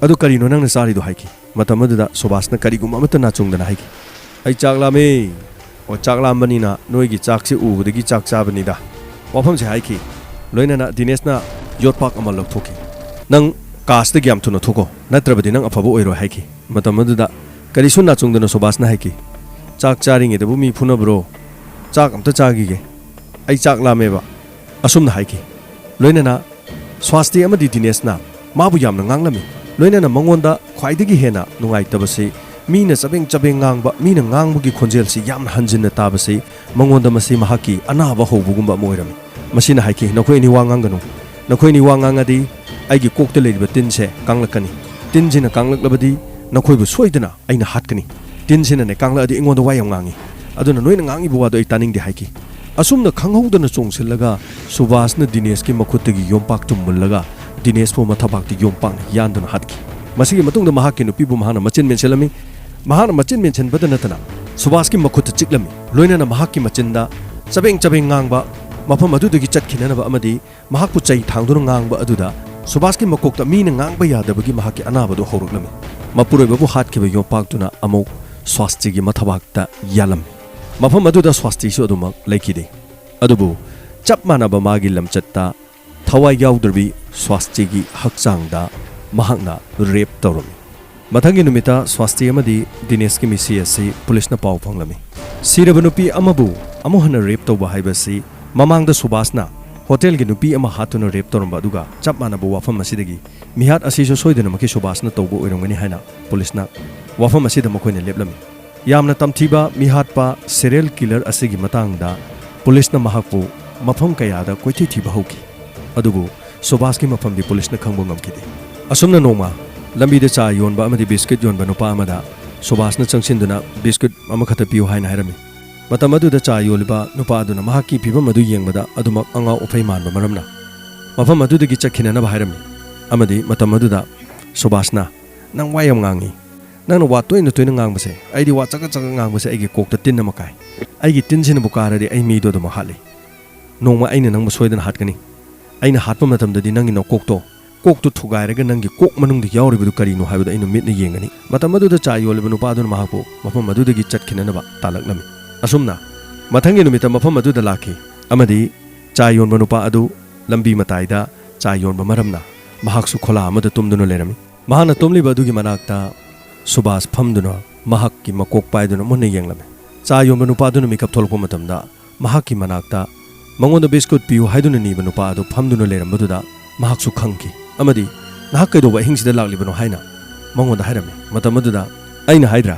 "ꯑꯗꯨ ꯀꯔꯤꯅꯣ ꯅꯪꯅ ꯆꯥꯔꯤꯗꯣ?" ꯍꯥꯏꯈꯤ꯫ ꯃꯇꯝ ꯑꯗꯨꯗ ꯁꯨꯕꯥꯁꯅ ꯀꯔꯤꯒꯨꯝꯕ ꯑꯃꯠꯇ ꯅꯥꯆꯨꯡꯗꯅ ꯍꯥꯏꯈꯤ, "ꯑꯩ ꯆꯥꯛ ꯂꯥꯝꯃꯦ꯫ ꯑꯣ, ꯆꯥꯛ ꯂꯥꯝꯕꯅꯤꯅ ꯅꯣꯏꯒꯤ ꯆꯥꯛꯁꯦ ꯎꯕꯗꯒꯤ ꯆꯥꯛ ꯆꯥꯕꯅꯤꯗ꯫" ꯋꯥꯐꯝꯁꯦ ꯍꯥꯏꯈꯤ꯫ ꯂꯣꯏꯅꯅ ꯗꯤꯅꯦꯁꯅ ꯌꯣꯠꯄꯥꯛ ꯑꯃ ꯂꯧꯊꯣꯛꯈꯤ꯫ "ꯅꯪ ꯀꯥꯁꯤꯗꯒꯤ ꯌꯥꯝ ꯊꯨꯅ ꯊꯣꯛꯈꯣ, ꯅꯠꯇ꯭ꯔꯕꯗꯤ ꯅꯪ ꯑꯐꯕ ꯑꯣꯏꯔꯣꯏ," ꯍꯥꯏꯈꯤ꯫ ꯃꯇꯝ ꯑꯗꯨꯗ ꯀꯔꯤꯁꯨ ꯅꯥꯆꯨꯡꯗꯅ ꯁꯨꯕꯥꯁꯅ ꯍꯥꯏꯈꯤ, "ꯆꯥꯛ ꯆꯥꯔꯤꯉꯩꯗꯕꯨ ꯃꯤ ꯐꯨꯅꯕ꯭ꯔꯣ? ꯆꯥꯛ ꯑꯝꯇ ꯆꯥꯈꯤꯒꯦ꯫ ꯑꯩ ꯆꯥꯛ ꯂꯥꯝꯃꯦꯕ꯫" ꯑꯁꯨꯝꯅ ꯍꯥꯏꯈꯤ꯫ ꯂꯣꯏꯅꯅ ꯁ꯭ꯋꯥꯁꯇꯤ ꯑꯃꯗꯤ ꯗꯤꯅꯦꯁꯅ ꯃꯥꯕꯨ ꯌꯥꯝꯅ ꯉꯥꯡꯂꯝꯃꯤ꯫ ꯂꯣꯏꯅꯅ ꯃꯉꯣꯟꯗ ꯈ꯭ꯋꯥꯏꯗꯒꯤ ꯍꯦꯟꯅ ꯅꯨꯡꯉꯥꯏꯇꯕꯁꯤ ꯃꯤꯅ ꯆꯕꯦꯡ ꯆꯕꯦꯡ ꯉꯥꯡꯕ, ꯃꯤꯅ ꯉꯥꯡꯕꯒꯤ ꯈꯣꯟꯖꯦꯜꯁꯤ ꯌꯥꯝꯅ ꯍꯟꯖꯤꯟꯅ ꯇꯥꯕꯁꯤ ꯃꯉꯣꯟꯗ ꯃꯁꯤ ꯃꯍꯥꯛꯀꯤ ꯑꯅꯥꯕ ꯍꯧꯕꯒꯨꯝꯕ ꯑꯃ ꯑꯣꯏꯔꯝꯃꯤ꯫ ꯃꯁꯤꯅ ꯍꯥꯏꯈꯤ, "ꯅꯈꯣꯏ ꯑꯅꯤ ꯋꯥ ꯉꯥꯡꯒꯅꯨ꯫ ꯅꯈꯣꯏ ꯑꯅꯤ ꯋꯥ ꯉꯥꯡꯉꯗꯤ ꯑꯩꯒꯤ ꯀꯣꯛꯇ ꯂꯩꯔꯤꯕ ꯇꯤꯟꯁꯦ ꯀꯥꯡꯂꯛꯀꯅꯤ꯫ ꯇꯤꯟꯁꯤꯅ ꯀꯥꯡꯂꯛꯂꯕꯗꯤ ꯅꯈꯣꯏꯕꯨ ꯁꯣꯏꯗꯅ ꯑꯩꯅ ꯍꯥꯠꯀꯅꯤ꯫ ꯇꯤꯟꯁꯤꯅꯅꯦ ꯀꯥꯡꯂꯛꯑꯗꯤ ꯑꯩꯉꯣꯟꯗ ꯋꯥ ꯌꯥꯝ ꯉꯥꯡꯉꯤ꯫ ꯑꯗꯨꯅ ꯅꯣꯏꯅ ꯉꯥꯡꯉꯤꯕ ꯋꯥꯗꯣ ꯑꯩ ꯇꯥꯅꯤꯡꯗꯦ" ꯍꯥꯏꯈꯤ꯫ ꯑꯁꯨꯝꯅ ꯈꯪꯍꯧꯗꯅ ꯆꯣꯡꯁꯤꯜꯂꯒ ꯁꯨꯕꯥꯁꯅ ꯗꯤꯅꯦꯁꯀꯤ ꯃꯈꯨꯠꯇꯒꯤ ꯌꯣꯝꯄꯥꯛꯇꯨ ꯃꯨꯜꯂꯒ ꯗꯤꯅꯦꯁꯄꯨ ꯃꯊꯕꯥꯛꯇ ꯌꯣꯝꯄꯥꯛꯅ ꯌꯥꯟꯗꯨꯅ ꯍꯥꯠꯈꯤ꯫ ꯃꯁꯤꯒꯤ ꯃꯇꯨꯡꯗ ꯃꯍꯥꯛꯀꯤ ꯅꯨꯄꯤꯕꯨ ꯃꯍꯥꯛꯅ ꯃꯆꯤꯟ ꯃꯦꯟꯁꯤꯜꯂꯝꯃꯤ꯫ ꯃꯍꯥꯛꯅ ꯃꯆꯤꯟ ꯃꯦꯟꯁꯤꯟꯕꯗ ꯅꯠꯇꯅ ꯁꯨꯕꯥꯁꯀꯤ ꯃꯈꯨꯠꯇ ꯆꯤꯛꯂꯝꯃꯤ꯫ ꯂꯣꯏꯅꯅ ꯃꯍꯥꯛꯀꯤ ꯃꯆꯤꯟꯗ ꯆꯕꯦꯡ ꯆꯕꯦꯡ ꯉꯥꯡꯕ, ꯃꯐꯝ ꯑꯗꯨꯗꯒꯤ ꯆꯠꯈꯤꯅꯅꯕ ꯑꯃꯗꯤ ꯃꯍꯥꯛꯄꯨ ꯆꯩ ꯊꯥꯡꯗꯨꯅ ꯉꯥꯡꯕ ꯑꯗꯨꯗ ꯁꯨꯕꯥꯁꯀꯤ ꯃꯀꯣꯛꯇ ꯃꯤꯅ ꯉꯥꯡꯕ ꯌꯥꯗꯕꯒꯤ ꯃꯍꯥꯛꯀꯤ ꯑꯅꯥꯕꯗꯨ ꯍꯧꯔꯛꯂꯝꯃꯤ꯫ ꯃꯄꯨꯔꯣꯏꯕꯕꯨ ꯍꯥꯠꯈꯤꯕ ꯌꯣꯝꯄꯥꯛꯇꯨꯅ ꯑꯃꯨꯛ ꯁ꯭ꯋꯥꯁꯇꯤꯒꯤ ꯃꯊꯕꯥꯛꯇ ꯌꯥꯜꯂꯝꯃꯤ꯫ ꯃꯐꯝ ꯑꯗꯨꯗ ꯁ꯭ꯋꯥꯁꯇꯤꯁꯨ ꯑꯗꯨꯃꯛ ꯂꯩꯈꯤꯗꯦ꯫ ꯑꯗꯨꯕꯨ ꯆꯞ ꯃꯥꯟꯅꯕ ꯃꯥꯒꯤ ꯂꯝꯆꯠꯇ ꯊꯋꯥꯏ ꯌꯥꯎꯗ꯭ꯔꯕꯤ ꯁ꯭ꯋꯥꯁꯇꯤꯒꯤ ꯍꯛꯆꯥꯡꯗ ꯃꯍꯥꯛꯅ ꯔꯦꯞ ꯇꯧꯔꯝꯃꯤ꯫ ꯃꯊꯪꯒꯤ ꯅꯨꯃꯤꯠꯇ ꯁ꯭ꯋꯥꯁꯇꯤ ꯑꯃꯗꯤ ꯗꯤꯅꯦꯁꯀꯤ ꯃꯤꯁꯤ ꯑꯁꯤ ꯄꯨꯂꯤꯁꯅ ꯄꯥꯎ ꯐꯪꯂꯝꯃꯤ꯫ ꯁꯤꯔꯕ ꯅꯨꯄꯤ ꯑꯃꯕꯨ ꯑꯃꯨꯛ ꯍꯟꯅ ꯔꯦꯞ ꯇꯧꯕ ꯍꯥꯏꯕꯁꯤ ꯃꯃꯥꯡꯗ ꯁꯨꯕꯥꯁꯅ ꯍꯣꯇꯦꯜꯒꯤ ꯅꯨꯄꯤ ꯑꯃ ꯍꯥꯠꯇꯨꯅ ꯔꯦꯞ ꯇꯧꯔꯝꯕ ꯑꯗꯨꯒ ꯆꯞ ꯃꯥꯟꯅꯕ ꯋꯥꯐꯝ ꯑꯁꯤꯗꯒꯤ ꯃꯤꯍꯥꯠ ꯑꯁꯤꯁꯨ ꯁꯣꯏꯗꯅꯃꯛꯀꯤ ꯁꯨꯕꯥꯁꯅ ꯇꯧꯕ ꯑꯣꯏꯔꯝꯒꯅꯤ ꯍꯥꯏꯅ ꯄꯨꯂꯤꯁꯅ ꯋꯥꯐꯝ ꯑꯁꯤꯗ ꯃꯈꯣꯏꯅ ꯂꯦꯞꯂꯝꯃꯤ꯫ ꯌꯥꯝꯅ ꯇꯝꯊꯤꯕ ꯃꯤꯍꯥꯠꯄ ꯁꯦꯔꯤꯌꯦꯜ ꯀꯤꯂꯔ ꯑꯁꯤꯒꯤ ꯃꯇꯥꯡꯗ ꯄꯨꯂꯤꯁꯅ ꯃꯍꯥꯛꯄꯨ ꯃꯐꯝ ꯀꯌꯥꯗ ꯀꯣꯏꯊꯤ ꯊꯤꯕ ꯍꯧꯈꯤ꯫ ꯑꯗꯨꯕꯨ ꯁꯨꯕꯥꯁꯀꯤ ꯃꯐꯝꯗꯤ ꯄꯨꯂꯤꯁꯅ ꯈꯪꯕ ꯉꯝꯈꯤꯗꯦ꯫ ꯑꯁꯨꯝꯅ ꯅꯣꯡꯃ ꯂꯝꯕꯤꯗ ꯆꯥ ꯌꯣꯟꯕ ꯑꯃꯗꯤ ꯕꯤꯁꯀꯤꯠ ꯌꯣꯟꯕ ꯅꯨꯄꯥ ꯑꯃꯗ ꯁꯨꯕꯥꯁꯅ ꯆꯪꯁꯤꯟꯗꯨꯅ ꯕꯤꯁꯀꯤꯠ ꯑꯃꯈꯛꯇ ꯄꯤꯌꯨ ꯍꯥꯏꯅ ꯍꯥꯏꯔꯝꯃꯤ꯫ ꯃꯇꯝ ꯑꯗꯨꯗ ꯆꯥ ꯌꯣꯜꯂꯤꯕ ꯅꯨꯄꯥ ꯑꯗꯨꯅ ꯃꯍꯥꯛꯀꯤ ꯐꯤꯚꯝ ꯑꯗꯨ ꯌꯦꯡꯕꯗ ꯑꯗꯨꯃꯛ ꯑꯉꯥꯎ ꯑꯐꯩ ꯃꯥꯟꯕ ꯃꯔꯝꯅ ꯃꯐꯝ ꯑꯗꯨꯗꯒꯤ ꯆꯠꯈꯤꯅꯅꯕ ꯍꯥꯏꯔꯝꯃꯤ꯫ ꯑꯃꯗꯤ ꯃꯇꯝ ꯑꯗꯨꯗ ꯁꯨꯕꯥꯁꯅ, "ꯅꯪ ꯋꯥ ꯌꯥꯝ ꯉꯥꯡꯉꯤ꯫ ꯅꯪꯅ ꯋꯥ ꯇꯣꯏꯅ ꯇꯣꯏꯅ ꯉꯥꯡꯕꯁꯦ, ꯑꯩꯗꯤ ꯋꯥ ꯆꯒꯠ ꯆꯒꯠ ꯉꯥꯡꯕꯁꯦ ꯑꯩꯒꯤ ꯀꯣꯛꯇ ꯇꯤꯟ ꯑꯃ ꯀꯥꯏ꯫ ꯑꯩꯒꯤ ꯇꯤꯟꯁꯤꯅꯕꯨ ꯀꯥꯔꯗꯤ ꯑꯩ ꯃꯤꯗꯣ ꯑꯗꯨꯃꯛ ꯍꯥꯠꯂꯤ꯫ ꯅꯣꯡꯃ ꯑꯩꯅ ꯅꯪꯕꯨ ꯁꯣꯏꯗꯅ ꯍꯥꯠꯀꯅꯤ꯫ ꯑꯩꯅ ꯍꯥꯠꯄ ꯃꯇꯝꯗꯗꯤ ꯅꯪꯒꯤ ꯅꯀꯣꯛꯇꯣ, ꯀꯣꯛꯇꯨ ꯊꯨꯒꯥꯏꯔꯒ ꯅꯪꯒꯤ ꯀꯣꯛ ꯃꯅꯨꯡꯗ ꯌꯥꯎꯔꯤꯕꯗꯨ ꯀꯔꯤꯅꯣ ꯍꯥꯏꯕꯗꯨ ꯑꯩꯅ ꯃꯤꯠꯅ ꯌꯦꯡꯒꯅꯤ꯫" ꯃꯇꯝ ꯑꯗꯨꯗ ꯆꯥ ꯌꯣꯜꯂꯤꯕ ꯅꯨꯄꯥ ꯑꯗꯨꯅ ꯃꯍꯥꯛꯄꯨ ꯃꯐꯝ ꯑꯗꯨꯗꯒꯤ ꯆꯠꯈꯤꯅꯅꯕ ꯇꯥꯜꯂꯛꯂꯝꯃꯤ꯫ ꯑꯁꯨꯝꯅ ꯃꯊꯪꯒꯤ ꯅꯨꯃꯤꯠꯇ ꯃꯐꯝ ꯑꯗꯨꯗ ꯂꯥꯛꯈꯤ ꯑꯃꯗꯤ ꯆꯥ ꯌꯣꯟꯕ ꯅꯨꯄꯥ ꯑꯗꯨ ꯂꯝꯕꯤ ꯃꯇꯥꯏꯗ ꯆꯥ ꯌꯣꯟꯕ ꯃꯔꯝꯅ ꯃꯍꯥꯛꯁꯨ ꯈꯣꯂꯥ ꯑꯃꯗ ꯇꯨꯝꯗꯨꯅ ꯂꯩꯔꯝꯃꯤ꯫ ꯃꯍꯥꯛꯅ ꯇꯨꯝꯂꯤꯕ ꯑꯗꯨꯒꯤ ꯃꯅꯥꯛꯇ ꯁꯨꯕꯥꯁ ꯐꯝꯗꯨꯅ ꯃꯍꯥꯛꯀꯤ ꯃꯀꯣꯛ ꯄꯥꯏꯗꯨꯅ ꯃꯨꯟꯅ ꯌꯦꯡꯂꯝꯃꯤ꯫ ꯆꯥ ꯌꯣꯟꯕ ꯅꯨꯄꯥꯗꯨꯅ ꯃꯤꯀꯞ ꯊꯣꯛꯂꯛꯄ ꯃꯇꯝꯗ, ꯃꯍꯥꯛꯀꯤ ꯃꯅꯥꯛꯇ ꯃꯉꯣꯟꯗ ꯕꯤꯁꯀꯨꯠ ꯄꯤꯌꯨ ꯍꯥꯏꯗꯨꯅ ꯅꯤꯕ ꯅꯨꯄꯥ ꯑꯗꯨ ꯐꯝꯗꯨꯅ ꯂꯩꯔꯝꯕꯗꯨꯗ ꯃꯍꯥꯛꯁꯨ ꯈꯪꯈꯤ ꯑꯃꯗꯤ "ꯅꯍꯥꯛ ꯀꯩꯗꯧꯕ ꯑꯍꯤꯡꯁꯤꯗ ꯂꯥꯛꯂꯤꯕꯅꯣ?" ꯍꯥꯏꯅ ꯃꯉꯣꯟꯗ ꯍꯥꯏꯔꯝꯃꯤ꯫ ꯃꯇꯝ ꯑꯗꯨꯗ, "ꯑꯩꯅ ꯍꯥꯏꯗ꯭ꯔꯥ,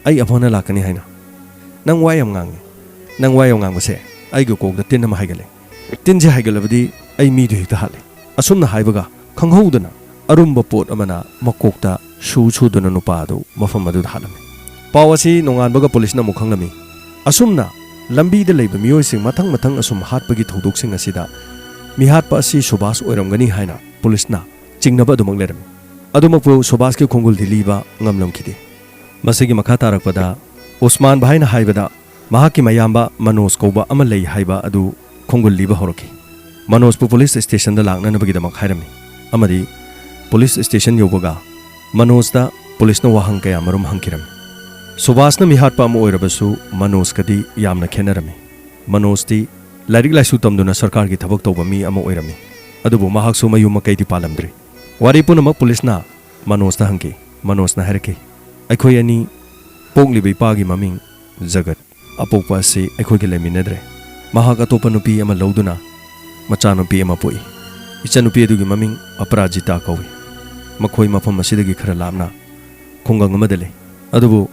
ꯑꯩ ꯑꯃꯨꯛ ꯍꯟꯅ ꯂꯥꯛꯀꯅꯤ ꯍꯥꯏꯅ? ꯅꯪ ꯋꯥ ꯌꯥꯝ ꯉꯥꯡꯉꯤ, ꯅꯪ ꯋꯥ ꯌꯥꯝ ꯉꯥꯡꯕꯁꯦ ꯑꯩꯒꯤ ꯀꯣꯛꯇ ꯇꯤꯟ ꯑꯃ ꯍꯥꯏꯒꯠꯂꯦ꯫ ꯇꯤꯟꯁꯦ ꯍꯥꯏꯒꯠꯂꯕꯗꯤ ꯑꯩ ꯃꯤꯗꯨ ꯍꯦꯛꯇ ꯍꯥꯠꯂꯦ"꯫ ꯑꯁꯨꯝꯅ ꯍꯥꯏꯕꯒ, ꯈꯪꯍꯧꯗꯅ ꯑꯔꯨꯝꯕ ꯄꯣꯠ ꯑꯃꯅ ꯃꯀꯣꯛꯇ ꯁꯨ ꯁꯨꯗꯨꯅ ꯅꯨꯄꯥ ꯑꯗꯨ ꯃꯐꯝ ꯑꯗꯨꯗ ꯍꯥꯠꯂꯝꯃꯤ꯫ ꯄꯥꯎ ꯑꯁꯤ ꯅꯣꯡꯉꯥꯟꯕꯒ ꯄꯨꯂꯤꯁꯅ ꯑꯃꯨꯛ ꯈꯪꯂꯝꯃꯤ꯫ ꯑꯁꯨꯝꯅ ꯂꯝꯕꯤꯗ ꯂꯩꯕ ꯃꯤꯑꯣꯏꯁꯤꯡ ꯃꯊꯪ ꯃꯊꯪ ꯑꯁꯨꯝ ꯍꯥꯠꯄꯒꯤ ꯊꯧꯗꯣꯛꯁꯤꯡ ꯑꯁꯤꯗ ꯃꯤꯍꯥꯠꯄ ꯑꯁꯤ ꯁꯨꯕꯥꯁ ꯑꯣꯏꯔꯝꯒꯅꯤ ꯍꯥꯏꯅ ꯄꯨꯂꯤꯁꯅ ꯆꯤꯡꯅꯕ ꯑꯗꯨꯃꯛ ꯂꯩꯔꯝꯃꯤ꯫ ꯑꯗꯨꯃꯛꯄꯨ ꯁꯨꯕꯥꯁꯀꯤ ꯈꯣꯡꯒꯨꯜꯗꯤ ꯂꯤꯕ ꯉꯝꯂꯝꯈꯤꯗꯦ꯫ ꯃꯁꯤꯒꯤ ꯃꯈꯥ ꯇꯥꯔꯛꯄꯗ ꯎꯁꯃꯥꯟ ꯚꯥꯏꯅ ꯍꯥꯏꯕꯗ, ꯃꯍꯥꯛꯀꯤ ꯃꯌꯥꯝꯕ ꯃꯅꯣꯖ ꯀꯧꯕ ꯑꯃ ꯂꯩ ꯍꯥꯏꯕ ꯑꯗꯨ ꯈꯣꯡꯒꯨꯜ ꯂꯤꯕ ꯍꯧꯔꯛꯈꯤ꯫ ꯃꯅꯣꯖꯄꯨ ꯄꯨꯂꯤꯁ ꯁ꯭ꯇꯦꯁꯟꯗ ꯂꯥꯛꯅꯅꯕꯒꯤꯗꯃꯛ ꯍꯥꯏꯔꯝꯃꯤ ꯑꯃꯗꯤ ꯄꯨꯂꯤꯁ ꯁ꯭ꯇꯦꯁꯟ ꯌꯧꯕꯒ ꯃꯅꯣꯖꯇ ꯄꯨꯂꯤꯁꯅ ꯋꯥꯍꯪ ꯀꯌꯥ ꯃꯔꯨꯝ ꯍꯪꯈꯤꯔꯝꯃꯤ꯫ ꯁꯨꯕꯥꯁꯅ ꯃꯤꯍꯥꯠꯄ ꯑꯃ ꯑꯣꯏꯔꯕꯁꯨ ꯃꯅꯣꯖꯀꯗꯤ ꯌꯥꯝꯅ ꯈꯦꯠꯅꯔꯝꯃꯤ꯫ ꯃꯅꯣꯖꯇꯤ ꯂꯥꯏꯔꯤꯛ ꯂꯥꯏꯁꯨ ꯇꯝꯗꯨꯅ ꯁꯔꯀꯥꯔꯒꯤ ꯊꯕꯛ ꯇꯧꯕ ꯃꯤ ꯑꯃ ꯑꯣꯏꯔꯝꯃꯤ꯫ ꯑꯗꯨꯕꯨ ꯃꯍꯥꯛꯁꯨ ꯃꯌꯨꯝ ꯃꯀꯩꯗꯤ ꯄꯥꯜꯂꯝꯗ꯭ꯔꯤ꯫ ꯋꯥꯔꯤ ꯄꯨꯝꯅꯃꯛ ꯄꯨꯂꯤꯁꯅ ꯃꯅꯣꯖꯇ ꯍꯪꯈꯤ꯫ ꯃꯅꯣꯖꯅ ꯍꯥꯏꯔꯛꯈꯤ, "ꯑꯩꯈꯣꯏ ꯑꯅꯤ ꯄꯣꯛꯂꯤꯕ ꯏꯄꯥꯒꯤ ꯃꯃꯤꯡ ꯖꯒꯠ, ꯑꯄꯣꯛꯄ ꯑꯁꯤ ꯑꯩꯈꯣꯏꯒ ꯂꯩꯃꯤꯟꯅꯗ꯭ꯔꯦ꯫ ꯃꯍꯥꯛ ꯑꯇꯣꯞꯄ ꯅꯨꯄꯤ ꯑꯃ ꯂꯧꯗꯨꯅ ꯃꯆꯥꯅꯨꯄꯤ ꯑꯃ ꯄꯣꯛꯏ꯫ ꯏꯆꯟꯅꯨꯄꯤ ꯑꯗꯨꯒꯤ ꯃꯃꯤꯡ ꯑꯄꯔꯥꯖꯤꯇꯥ ꯀꯧꯏ꯫ ꯃꯈꯣꯏ ꯃꯐꯝ ꯑꯁꯤꯗꯒꯤ ꯈꯔ ꯂꯥꯞꯅ ꯈꯨꯡꯒꯪ ꯑꯃꯗ ꯂꯩ꯫ ꯑꯗꯨꯕꯨ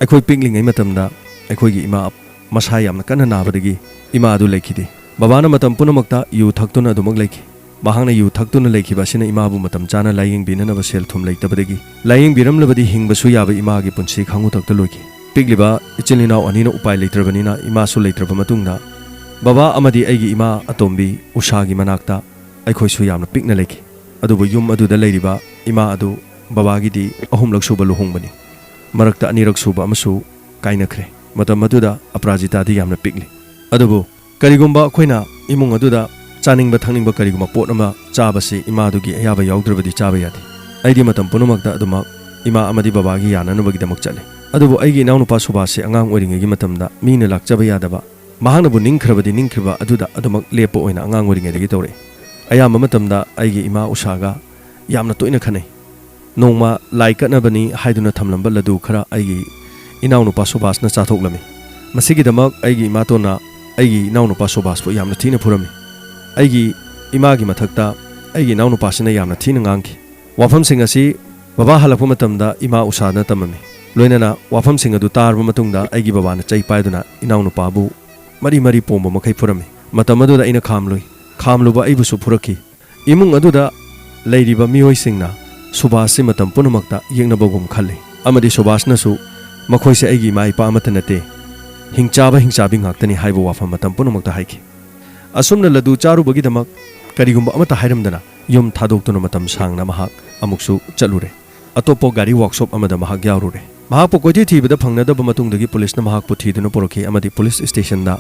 ꯑꯩꯈꯣꯏ ꯄꯤꯛꯂꯤꯉꯩ ꯃꯇꯝꯗ ꯑꯩꯈꯣꯏꯒꯤ ꯏꯃꯥ ꯃꯁꯥ ꯌꯥꯝꯅ ꯀꯟꯅ ꯅꯥꯕꯗꯒꯤ ꯏꯃꯥ ꯑꯗꯨ ꯂꯩꯈꯤꯗꯦ꯫ ꯕꯕꯥꯅ ꯃꯇꯝ ꯄꯨꯝꯅꯃꯛꯇ ꯌꯨ ꯊꯛꯇꯨꯅ ꯑꯗꯨꯃꯛ ꯂꯩꯈꯤ꯫ ꯃꯍꯥꯛꯅ ꯌꯨ ꯊꯛꯇꯨꯅ ꯂꯩꯈꯤꯕ ꯑꯁꯤꯅ ꯏꯃꯥꯕꯨ ꯃꯇꯝ ꯆꯥꯅ ꯂꯥꯌꯦꯡꯕꯤꯅꯅꯕ ꯁꯦꯜ ꯊꯨꯝ ꯂꯩꯇꯕꯗꯒꯤ, ꯂꯥꯌꯦꯡꯕꯤꯔꯝꯂꯕꯗꯤ ꯍꯤꯡꯕꯁꯨ ꯌꯥꯕ ꯏꯃꯥꯒꯤ ꯄꯨꯟꯁꯤ ꯈꯥꯉꯨ ꯊꯛꯇ ꯂꯣꯏꯈꯤ꯫ ꯄꯤꯛꯂꯤꯕ ꯏꯆꯤꯜ ꯏꯅꯥꯎ ꯑꯅꯤꯅ ꯎꯄꯥꯏ ꯂꯩꯇ꯭ꯔꯕꯅꯤꯅ, ꯏꯃꯥꯁꯨ ꯂꯩꯇ꯭ꯔꯕ ꯃꯇꯨꯡꯗ, ꯕꯕꯥ ꯑꯃꯗꯤ ꯑꯩꯒꯤ ꯏꯃꯥ ꯑꯇꯣꯝꯕꯤ ꯎꯁꯥꯒꯤ ꯃꯅꯥꯛꯇ ꯑꯩꯈꯣꯏꯁꯨ ꯌꯥꯝꯅ ꯄꯤꯛꯅ ꯂꯩꯈꯤ꯫ ꯑꯗꯨꯕꯨ ꯌꯨꯝ ꯑꯗꯨꯗ ꯂꯩꯔꯤꯕ ꯏꯃꯥ ꯑꯗꯨ ꯕꯕꯥꯒꯤꯗꯤ ꯑꯍꯨꯝꯂꯛ ꯁꯨꯕ ꯂꯨꯍꯣꯡꯕꯅꯤ꯫ ꯃꯔꯛꯇ ꯑꯅꯤꯔꯛ ꯁꯨꯕ ꯑꯃꯁꯨ ꯀꯥꯏꯅꯈ꯭ꯔꯦ꯫ ꯃꯇꯝ ꯑꯗꯨꯗ ꯑꯄꯔꯥꯖꯤꯇꯥꯗꯤ ꯌꯥꯝꯅ ꯄꯤꯛꯂꯤ꯫ ꯑꯗꯨꯕꯨ ꯀꯔꯤꯒꯨꯝꯕ ꯑꯩꯈꯣꯏꯅ ꯏꯃꯨꯡ ꯑꯗꯨꯗ ꯆꯥꯅꯤꯡꯕ ꯊꯛꯅꯤꯡꯕ ꯀꯔꯤꯒꯨꯝꯕ ꯄꯣꯠ ꯑꯃ ꯆꯥꯕꯁꯤ ꯏꯃꯥꯗꯨꯒꯤ ꯑꯌꯥꯕ ꯌꯥꯎꯗ꯭ꯔꯕꯗꯤ ꯆꯥꯕ ꯌꯥꯗꯦ꯫ ꯑꯩꯗꯤ ꯃꯇꯝ ꯄꯨꯝꯅꯃꯛꯇ ꯑꯗꯨꯃꯛ ꯏꯃꯥ ꯑꯃꯗꯤ ꯕꯕꯥꯒꯤ ꯌꯥꯅꯅꯕꯒꯤꯗꯃꯛ ꯆꯠꯂꯤ꯫ ꯑꯗꯨꯕꯨ ꯑꯩꯒꯤ ꯏꯅꯥꯎꯅꯨꯄꯥ ꯁꯨꯕꯥꯁꯁꯤ ꯑꯉꯥꯡ ꯑꯣꯏꯔꯤꯉꯩꯒꯤ ꯃꯇꯝꯗ ꯃꯤꯅ ꯂꯥꯛꯆꯕ ꯌꯥꯗꯕ, ꯃꯍꯥꯛꯅꯕꯨ ꯅꯤꯡꯈ꯭ꯔꯕꯗꯤ ꯅꯤꯡꯈ꯭ꯔꯕ ꯑꯗꯨꯗ ꯑꯗꯨꯃꯛ ꯂꯦꯞꯄ ꯑꯣꯏꯅ ꯑꯉꯥꯡ ꯑꯣꯏꯔꯤꯉꯩꯗꯒꯤ ꯇꯧꯔꯛꯏ꯫ ꯑꯌꯥꯝꯕ ꯃꯇꯝꯗ ꯑꯩꯒꯤ ꯏꯃꯥ ꯎꯁꯥꯒ ꯌꯥꯝꯅ ꯇꯣꯏꯅ ꯈꯟꯅꯩ꯫ ꯅꯣꯡꯃ ꯂꯥꯏ ꯀꯠꯅꯕꯅꯤ ꯍꯥꯏꯗꯨꯅ ꯊꯝꯂꯝꯕ ꯂꯗꯨ ꯈꯔ ꯑꯩꯒꯤ ꯏꯅꯥꯎꯅꯨꯄꯥ ꯁꯨꯕꯥꯁꯅ ꯆꯥꯊꯣꯛꯂꯝꯃꯤ꯫ ꯃꯁꯤꯒꯤꯗꯃꯛ ꯑꯩꯒꯤ ꯏꯃꯥꯇꯣꯟꯅ ꯑꯩꯒꯤ ꯏꯅꯥꯎꯅꯨꯄꯥ ꯁꯨꯕꯥꯁꯄꯨ ꯌꯥꯝꯅ ꯊꯤꯅ ꯐꯨꯔꯝꯃꯤ꯫ ꯑꯩꯒꯤ ꯏꯃꯥꯒꯤ ꯃꯊꯛꯇ ꯑꯩꯒꯤ ꯏꯅꯥꯎꯅꯨꯄꯥꯁꯤꯅ ꯌꯥꯝꯅ ꯊꯤꯅ ꯉꯥꯡꯈꯤ꯫ ꯋꯥꯐꯝꯁꯤꯡ ꯑꯁꯤ ꯕꯕꯥ ꯍꯜꯂꯛꯄ ꯃꯇꯝꯗ ꯏꯃꯥ ꯎꯁꯥꯗ ꯇꯝꯃꯝꯃꯤ꯫ ꯂꯣꯏꯅꯅ ꯋꯥꯐꯝꯁꯤꯡ ꯑꯗꯨ ꯇꯥꯔꯕ ꯃꯇꯨꯡꯗ ꯑꯩꯒꯤ ꯕꯕꯥꯅ ꯆꯩ ꯄꯥꯏꯗꯨꯅ ꯏꯅꯥꯎꯅꯨꯄꯥꯕꯨ ꯃꯔꯤ ꯃꯔꯤ ꯄꯣꯝꯕ ꯃꯈꯩ ꯐꯨꯔꯝꯃꯤ꯫ ꯃꯇꯝ ꯑꯗꯨꯗ ꯑꯩꯅ ꯈꯥꯝꯂꯨꯏ꯫ ꯈꯥꯝꯂꯨꯕ ꯑꯩꯕꯨꯁꯨ ꯐꯨꯔꯛꯈꯤ꯫ ꯏꯃꯨꯡ ꯑꯗꯨꯗ ꯂꯩꯔꯤꯕ ꯃꯤꯑꯣꯏꯁꯤꯡꯅ ꯁꯨꯕꯥꯁꯁꯤ ꯃꯇꯝ ꯄꯨꯝꯅꯃꯛꯇ ꯌꯦꯛꯅꯕꯒꯨꯝ ꯈꯜꯂꯤ꯫ ꯑꯃꯗꯤ ꯁꯨꯕꯥꯁꯅꯁꯨ ꯃꯈꯣꯏꯁꯦ ꯑꯩꯒꯤ ꯏꯃꯥ ꯏꯄꯥ ꯑꯃꯠꯇ ꯅꯠꯇꯦ, ꯍꯤꯡꯆꯥꯕ ꯍꯤꯡꯆꯥꯕꯤ ꯉꯥꯛꯇꯅꯤ ꯍꯥꯏꯕ ꯋꯥꯐꯝ ꯃꯇꯝ ꯄꯨꯝꯅꯃꯛꯇ ꯍꯥꯏꯈꯤ꯫ ꯑꯁꯨꯝꯅ ꯂꯗꯨ ꯆꯥꯔꯨꯕꯒꯤꯗꯃꯛ ꯀꯔꯤꯒꯨꯝꯕ ꯑꯃꯠꯇ ꯍꯥꯏꯔꯝꯗꯅ ꯌꯨꯝ ꯊꯥꯗꯣꯛꯇꯨꯅ ꯃꯇꯝ ꯁꯥꯡꯅ ꯃꯍꯥꯛ ꯑꯃꯨꯛꯁꯨ ꯆꯠꯂꯨꯔꯦ꯫ ꯑꯇꯣꯞꯄ ꯒꯥꯔꯤ ꯋꯥꯛꯁꯣꯞ ꯑꯃꯗ ꯃꯍꯥꯛ ꯌꯥꯎꯔꯨꯔꯦ꯫ ꯃꯍꯥꯛꯄꯨ ꯀꯣꯏꯊꯤ ꯊꯤꯕꯗ ꯐꯪꯅꯗꯕ ꯃꯇꯨꯡꯗꯒꯤ ꯄꯨꯂꯤꯁꯅ ꯃꯍꯥꯛꯄꯨ ꯊꯤꯗꯨꯅ ꯄꯨꯔꯛꯈꯤ ꯑꯃꯗꯤ ꯄꯨꯂꯤꯁ ꯁ꯭ꯇꯦꯁꯟꯗ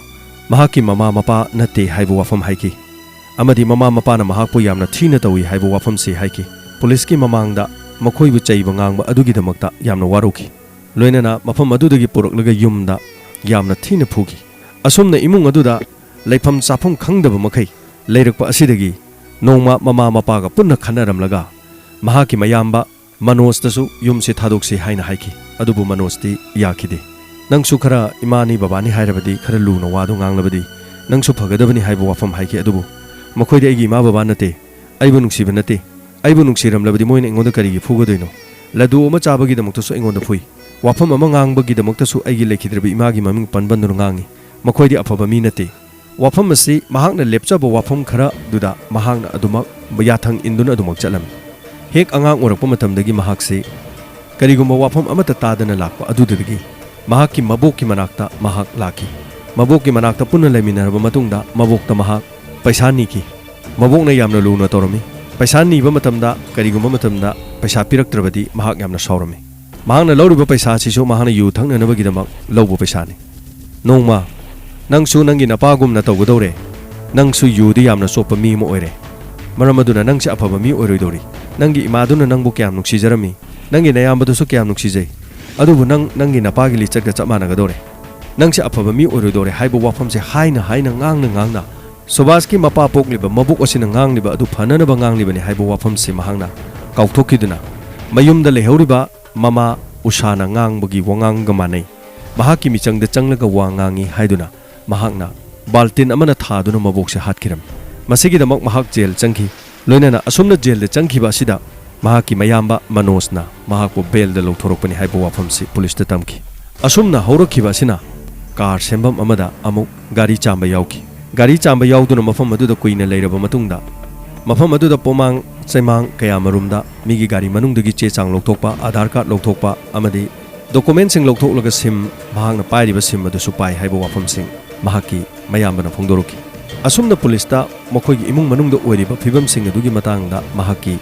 ꯃꯍꯥꯛꯀꯤ ꯃꯃꯥ ꯃꯄꯥ ꯅꯠꯇꯦ ꯍꯥꯏꯕ ꯋꯥꯐꯝ ꯍꯥꯏꯈꯤ꯫ ꯑꯃꯗꯤ ꯃꯃꯥ ꯃꯄꯥꯅ ꯃꯍꯥꯛꯄꯨ ꯌꯥꯝꯅ ꯊꯤꯅ ꯇꯧꯏ ꯍꯥꯏꯕ ꯋꯥꯐꯝꯁꯤ ꯍꯥꯏꯈꯤ꯫ ꯄꯨꯂꯤꯁꯀꯤ ꯃꯃꯥꯡꯗ ꯃꯈꯣꯏꯕꯨ ꯆꯩꯕ ꯉꯥꯡꯕ ꯑꯗꯨꯒꯤꯗꯃꯛꯇ ꯌꯥꯝꯅ ꯋꯥꯔꯧꯈꯤ꯫ ꯂꯣꯏꯅꯅ ꯃꯐꯝ ꯑꯗꯨꯗꯒꯤ ꯄꯨꯔꯛꯂꯒ ꯌꯨꯝꯗ ꯌꯥꯝꯅ ꯊꯤꯅ ꯐꯨꯈꯤ꯫ ꯑꯁꯨꯝꯅ ꯏꯃꯨꯡ ꯑꯗꯨꯗ ꯂꯩꯐꯝ ꯆꯥꯐꯝ ꯈꯪꯗꯕ ꯃꯈꯩ ꯂꯩꯔꯛꯄ ꯑꯁꯤꯗꯒꯤ ꯅꯣꯡꯃ ꯃꯃꯥ ꯃꯄꯥꯒ ꯄꯨꯟꯅ ꯈꯟꯅꯔꯝꯂꯒ ꯃꯍꯥꯛꯀꯤ ꯃꯌꯥꯝꯕ ꯃꯅꯣꯖꯇꯁꯨ ꯌꯨꯝꯁꯤ ꯊꯥꯗꯣꯛꯁꯤ ꯍꯥꯏꯅ ꯍꯥꯏꯈꯤ꯫ ꯑꯗꯨꯕꯨ ꯃꯅꯣꯖꯇꯤ ꯌꯥꯈꯤꯗꯦ꯫ "ꯅꯪꯁꯨ ꯈꯔ ꯏꯃꯥꯅꯤ ꯕꯕꯥꯅꯤ ꯍꯥꯏꯔꯕꯗꯤ ꯈꯔ ꯂꯨꯅ ꯋꯥꯗꯨ ꯉꯥꯡꯂꯕꯗꯤ ꯅꯪꯁꯨ ꯐꯒꯗꯕꯅꯤ" ꯍꯥꯏꯕ ꯋꯥꯐꯝ ꯍꯥꯏꯈꯤ꯫ ꯑꯗꯨꯕꯨ ꯃꯈꯣꯏꯗꯤ ꯑꯩꯒꯤ ꯏꯃꯥ ꯕꯕꯥ ꯅꯠꯇꯦ, ꯑꯩꯕꯨ ꯅꯨꯡꯁꯤꯕ ꯅꯠꯇꯦ꯫ ꯑꯩꯕꯨ ꯅꯨꯡꯁꯤꯔꯝꯂꯕꯗꯤ ꯃꯣꯏꯅ ꯑꯩꯉꯣꯟꯗ ꯀꯔꯤꯒꯤ ꯐꯨꯒꯗꯣꯏꯅꯣ? ꯂꯗꯨ ꯑꯃ ꯆꯥꯕꯒꯤꯗꯃꯛꯇꯁꯨ ꯑꯩꯉꯣꯟꯗ ꯐꯨꯏ꯫ ꯋꯥꯐꯝ ꯑꯃ ꯉꯥꯡꯕꯒꯤꯗꯃꯛꯇꯁꯨ ꯑꯩꯒꯤ ꯂꯩꯈꯤꯗ꯭ꯔꯕ ꯏꯃꯥꯒꯤ ꯃꯃꯤꯡ ꯄꯟꯕꯟꯗꯨꯅ ꯉꯥꯡꯉꯤ꯫ ꯃꯈꯣꯏꯗꯤ ꯑꯐꯕ ꯃꯤ ꯅꯠꯇꯦ꯫ ꯋꯥꯐꯝ ꯑꯁꯤ ꯃꯍꯥꯛꯅ ꯂꯦꯞꯆꯕ ꯋꯥꯐꯝ ꯈꯔꯗꯨꯗ ꯃꯍꯥꯛꯅ ꯑꯗꯨꯃꯛ ꯌꯥꯊꯪ ꯏꯟꯗꯨꯅ ꯑꯗꯨꯃꯛ ꯆꯠꯂꯝꯃꯤ꯫ ꯍꯦꯛ ꯑꯉꯥꯡ ꯑꯣꯏꯔꯛꯄ ꯃꯇꯝꯗꯒꯤ ꯃꯍꯥꯛꯁꯤ ꯀꯔꯤꯒꯨꯝꯕ ꯋꯥꯐꯝ ꯑꯃꯠꯇ ꯇꯥꯗꯅ ꯂꯥꯛꯄ ꯑꯗꯨꯗꯒꯤ ꯃꯍꯥꯛꯀꯤ ꯃꯕꯣꯛꯀꯤ ꯃꯅꯥꯛꯇ ꯃꯍꯥꯛ ꯂꯥꯛꯈꯤ꯫ ꯃꯕꯣꯛꯀꯤ ꯃꯅꯥꯛꯇ ꯄꯨꯟꯅ ꯂꯩꯃꯤꯟꯅꯔꯕ ꯃꯇꯨꯡꯗ ꯃꯕꯣꯛꯇ ꯃꯍꯥꯛ ꯄꯩꯁꯥ ꯅꯤꯈꯤ꯫ ꯃꯕꯣꯛꯅ ꯌꯥꯝꯅ ꯂꯨꯅ ꯇꯧꯔꯝꯃꯤ꯫ ꯄꯩꯁꯥ ꯅꯤꯕ ꯃꯇꯝꯗ ꯀꯔꯤꯒꯨꯝꯕ ꯃꯇꯝꯗ ꯄꯩꯁꯥ ꯄꯤꯔꯛꯇ꯭ꯔꯕꯗꯤ ꯃꯍꯥꯛ ꯌꯥꯝꯅ ꯁꯥꯎꯔꯝꯃꯤ꯫ ꯃꯍꯥꯛꯅ ꯂꯧꯔꯤꯕ ꯄꯩꯁꯥ ꯑꯁꯤꯁꯨ ꯃꯍꯥꯛꯅ ꯌꯨ ꯊꯛꯅꯅꯕꯒꯤꯗꯃꯛ ꯂꯧꯕ ꯄꯩꯁꯥꯅꯤ꯫ ꯅꯣꯡꯃ, "ꯅꯪꯁꯨ ꯅꯪꯒꯤ ꯅꯄꯥꯒꯨꯝꯅ ꯇꯧꯒꯗꯧꯔꯦ꯫ ꯅꯪꯁꯨ ꯌꯨꯗ ꯌꯥꯝꯅ ꯆꯣꯞꯄ ꯃꯤ ꯑꯃ ꯑꯣꯏꯔꯦ꯫ ꯃꯔꯝ ꯑꯗꯨꯅ ꯅꯪꯁꯦ ꯑꯐꯕ ꯃꯤ ꯑꯣꯏꯔꯣꯏꯗꯧꯔꯤ꯫ ꯅꯪꯒꯤ ꯏꯃꯥꯗꯨꯅ ꯅꯪꯕꯨ ꯀꯌꯥꯝ ꯅꯨꯡꯁꯤꯖꯔꯝꯃꯤ꯫ ꯅꯪꯒꯤ ꯅꯌꯥꯝꯕꯗꯨꯁꯨ ꯀꯌꯥꯝ ꯅꯨꯡꯁꯤꯖꯩ꯫ ꯑꯗꯨꯕꯨ ꯅꯪ ꯅꯪꯒꯤ ꯅꯄꯥꯒꯤ ꯂꯤꯆꯠꯀ ꯆꯞ ꯃꯥꯟꯅꯒꯗꯧꯔꯦ꯫ ꯅꯪꯁꯦ ꯑꯐꯕ ꯃꯤ ꯑꯣꯏꯔꯣꯏꯗꯧꯔꯦ" ꯍꯥꯏꯕ ꯋꯥꯐꯝꯁꯦ ꯍꯥꯏꯅ ꯍꯥꯏꯅ ꯉꯥꯡꯅ ꯉꯥꯡꯅ ꯁꯨꯕꯥꯁꯀꯤ ꯃꯄꯥ ꯄꯣꯛꯂꯤꯕ ꯃꯕꯣꯛ ꯑꯁꯤꯅ ꯉꯥꯡꯂꯤꯕ ꯑꯗꯨ ꯐꯅꯅꯕ ꯉꯥꯡꯂꯤꯕꯅꯤ ꯍꯥꯏꯕ ꯋꯥꯐꯝꯁꯤ ꯃꯍꯥꯛꯅ ꯀꯥꯎꯊꯣꯛꯈꯤꯗꯨꯅ ꯃꯌꯨꯝꯗ ꯂꯩꯍꯧꯔꯤꯕ ꯃꯃꯥ ꯎꯁꯥꯅ ꯉꯥꯡꯕꯒꯤ ꯋꯥꯉꯥꯡꯒ ꯃꯥꯟꯅꯩ꯫ ꯃꯍꯥꯛꯀꯤ ꯃꯤꯆꯪꯗ ꯆꯪꯂꯒ ꯋꯥ ꯉꯥꯡꯏ ꯍꯥꯏꯗꯨꯅ ꯃꯍꯥꯛꯅ ꯕꯥꯜꯇꯤꯟ ꯑꯃꯅ ꯊꯥꯗꯨꯅ ꯃꯕꯣꯛꯁꯦ ꯍꯥꯠꯈꯤꯔꯝꯃꯤ꯫ ꯃꯁꯤꯒꯤꯗꯃꯛ ꯃꯍꯥꯛ ꯖꯦꯜ ꯆꯪꯈꯤ꯫ ꯂꯣꯏꯅꯅ ꯑꯁꯨꯝꯅ ꯖꯦꯜꯗ ꯆꯪꯈꯤꯕ ꯑꯁꯤꯗ ꯃꯍꯥꯛꯀꯤ ꯃꯌꯥꯝꯕ ꯃꯅꯣꯖꯅ ꯃꯍꯥꯛꯄꯨ ꯕꯦꯜꯗ ꯂꯧꯊꯣꯔꯛꯄꯅꯤ ꯍꯥꯏꯕ ꯋꯥꯐꯝꯁꯤ ꯄꯨꯂꯤꯁꯇ ꯇꯝꯈꯤ꯫ ꯑꯁꯨꯝꯅ ꯍꯧꯔꯛꯈꯤꯕ ꯑꯁꯤꯅ ꯀꯥꯔ ꯁꯦꯝꯐꯝ ꯑꯃꯗ ꯑꯃꯨꯛ ꯒꯥꯔꯤ ꯆꯥꯝꯕ ꯌꯥꯎꯈꯤ꯫ ꯒꯥꯔꯤ ꯆꯥꯝꯕ ꯌꯥꯎꯗꯨꯅ ꯃꯐꯝ ꯑꯗꯨꯗ ꯀꯨꯏꯅ ꯂꯩꯔꯕ ꯃꯇꯨꯡꯗ ꯃꯐꯝ ꯑꯗꯨꯗ ꯄꯣꯃꯥꯡ ꯆꯩꯃꯥꯡ ꯀꯌꯥꯃꯔꯨꯝꯗ ꯃꯤꯒꯤ ꯒꯥꯔꯤ ꯃꯅꯨꯡꯗꯒꯤ ꯆꯦ ꯆꯥꯡ ꯂꯧꯊꯣꯛꯄ, ꯑꯙꯥꯔ ꯀꯥꯔꯗ ꯂꯧꯊꯣꯛꯄ ꯑꯃꯗꯤ ꯗꯣꯀꯨꯃꯦꯟꯁꯤꯡ ꯂꯧꯊꯣꯛꯂꯒ ꯁꯤꯝ, ꯃꯍꯥꯛꯅ ꯄꯥꯏꯔꯤꯕ ꯁꯤꯝ ꯑꯗꯨꯁꯨ ꯄꯥꯏ ꯍꯥꯏꯕ ꯋꯥꯐꯝꯁꯤꯡ ꯃꯍꯥꯛꯀꯤ ꯃꯌꯥꯝꯕꯅ ꯐꯣꯡꯗꯣꯔꯛꯈꯤ꯫ ꯑꯁꯨꯝꯅ ꯄꯨꯂꯤꯁꯇ ꯃꯈꯣꯏꯒꯤ ꯏꯃꯨꯡ ꯃꯅꯨꯡꯗ ꯑꯣꯏꯔꯤꯕ ꯐꯤꯕꯝꯁꯤꯡ ꯑꯗꯨꯒꯤ ꯃꯇꯥꯡꯗ ꯃꯍꯥꯛꯀꯤ